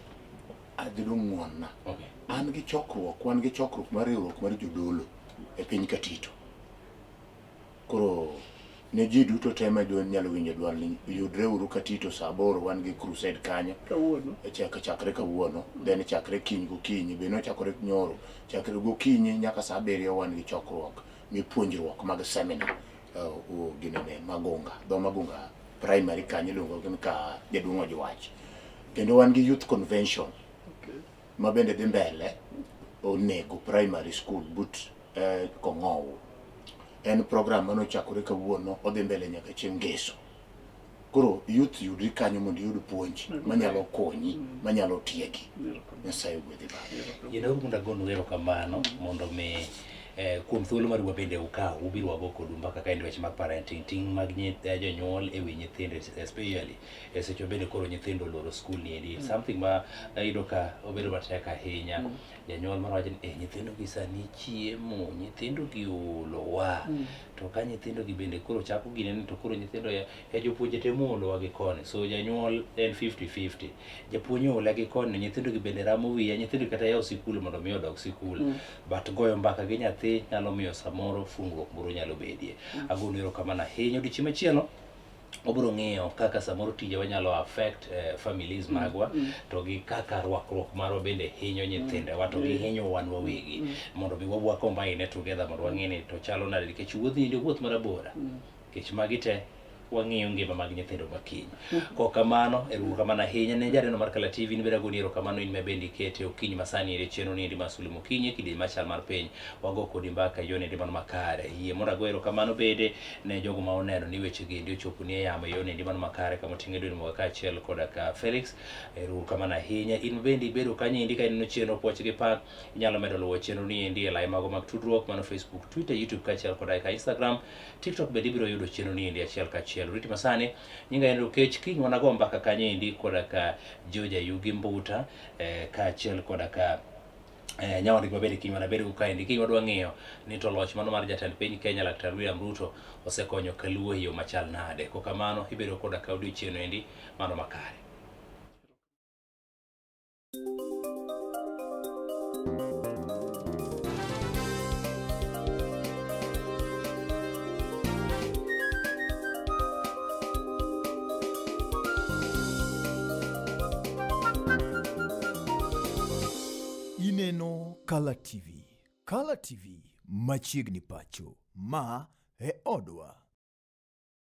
jaduong' ng'wonna. Okay. An gi chokruok, wan gi chokruok mar riwruok mar jodolo e piny Katito. Koro ne ji duto te ma nyalo winjo dwal ni yudre uru Katito saa aboro wan gi crusade kanyo. Kawuono. Chak chakre kawuono, then chakre kiny gokinyi, be nochakore nyoro, chakre gokinyi nyaka saa abiriyo wan gi chokruok mipuonjruok mag seminar uh, ginene Magunga, dho Magunga primary kanyo iluongo ni ka jaduong' Ojuwach. Kendo wan gi youth convention Okay. ma bende dhi mbele Onego primary school but eh, Kong'owo. En program mane ochakore kawuono odhi mbele nyaka chieng' ngeso. Koro youth yudri kanyo mondo iyud puonj manyalo konyi, manyalo tiegi. Nyasaye ogwedhi baba. Yiena uru mondo agonu erokamano mondo mi eh, kuom thuolo maru bende ukaw ubiro wago kodu mbaka ka en weche mag parenting, ting' mag jonyuol e wi nyithindo especially e seche bende koro nyithindo oloro skul ni endi something ma iyudo ka obedo matek ahinya. Janyuol moro wacho ni eh, nyithindo gi sani chiemo, nyithindo gi oolowa. To ka nyithindo gi bende koro chako ginene to koro nyithindo ya, ya jopuonje te moolowa gi koni. So janyuol en 50-50. Japuonj oola gi koni, nyithindo gi bende ramo wiya, nyithindo kata yawo sikul mondo mi odog sikul. But goyo mbaka gi nyathi nyalo miyo samoro fungruok moro nyalo bedie. Agonu erokamano ahinya. Odiochieng' machielo wabiro ng'iyo kaka samoro tijewa nyalo affect eh, families magwa to gi kaka rwakruok marwa bende hinyo nyithindewa to gi hinyo wan wawegi mondo mi wabwa combine together mondo wang'e ni to chalo nade nikech wuodhni ni wuoth marabora nikech magi te wang'iyo ngima mag nyithindo makiny. Kok kamano, erokamano ahinya ne janeno mar Kala TV in bende agoni erokamano in ma bende ikete okinyi masani ere chenro ni endi mar Sulwe Mokinyi kidieny machal mar piny wago kodi mbaka e yono endi mano makare. Yie mondo ago erokamano bende ne jogo ma oneno ni weche gi endi ochopo ni e yamo e yono endi mano makare kama oting'o Edwin Mwoga kaachiel koda ka Felix. Erokamano ahinya. In bende ibedo kanyo endi ka ineno chenro puoch gi pak inyalo medo luwo chenro ni endi e lai mago mag tudruok mano Facebook, Twitter, YouTube kaachiel koda ka Instagram. TikTok bende ibiro yudo chenro ni endi achiel kachiel. Riti masani nyinga en Okech kiny wanago mbaka kanyo endi koda ka George Ayugi Mbuta eh, kaachiel koda ka eh, nyawadgi mabende kiny wanabed go kaendi kiny wadwa ng'iyo ni to loch mano mar jatend piny Kenya Laktar William Ruto osekonyo kaluo e yo machal nade. Kokamano ibedo koda ka odiochieng' endi mano makare. Ineno Kala TV. Kala TV machiegni pacho. Ma e odwa.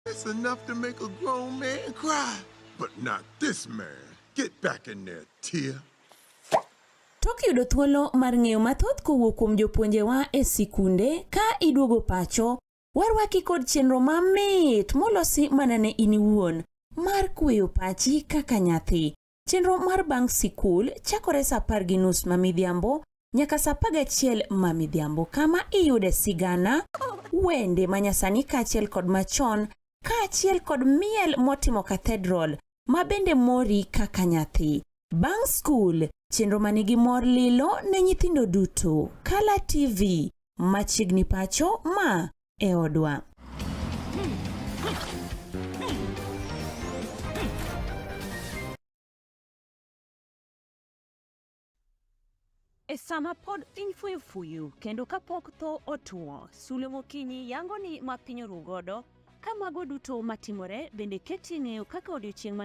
It's enough to make a grown man cry, but not this man. Get back in there, Tia. Tok yudo thuolo mar ng'eyo mathoth kowuok kuom jopuonjewa e sikunde ka iduogo pacho, warwaki kod chenro mamit molosi mana ne in iwuon mar kweyo pachi kaka nyathi. Chenro mar bang' sikul chakore sa 10:30 ma midhiambo nyaka sa 11 ma midhiambo kama iyude sigana, wende manyasani kaachiel kod machon kaachiel kod miel motimo cathedral ma bende mori kaka nyathi. Bang' skul, chenro manigi mor lilo ne nyithindo duto. Kala TV, machiegni pacho ma e odwa. E sama pod piny fuyo fuyo kendo kapok tho otuo, sulwe mokinyi yango ni ma piny oru godo, ka mago duto matimore bende keti ng'eyo kaka odiochieng'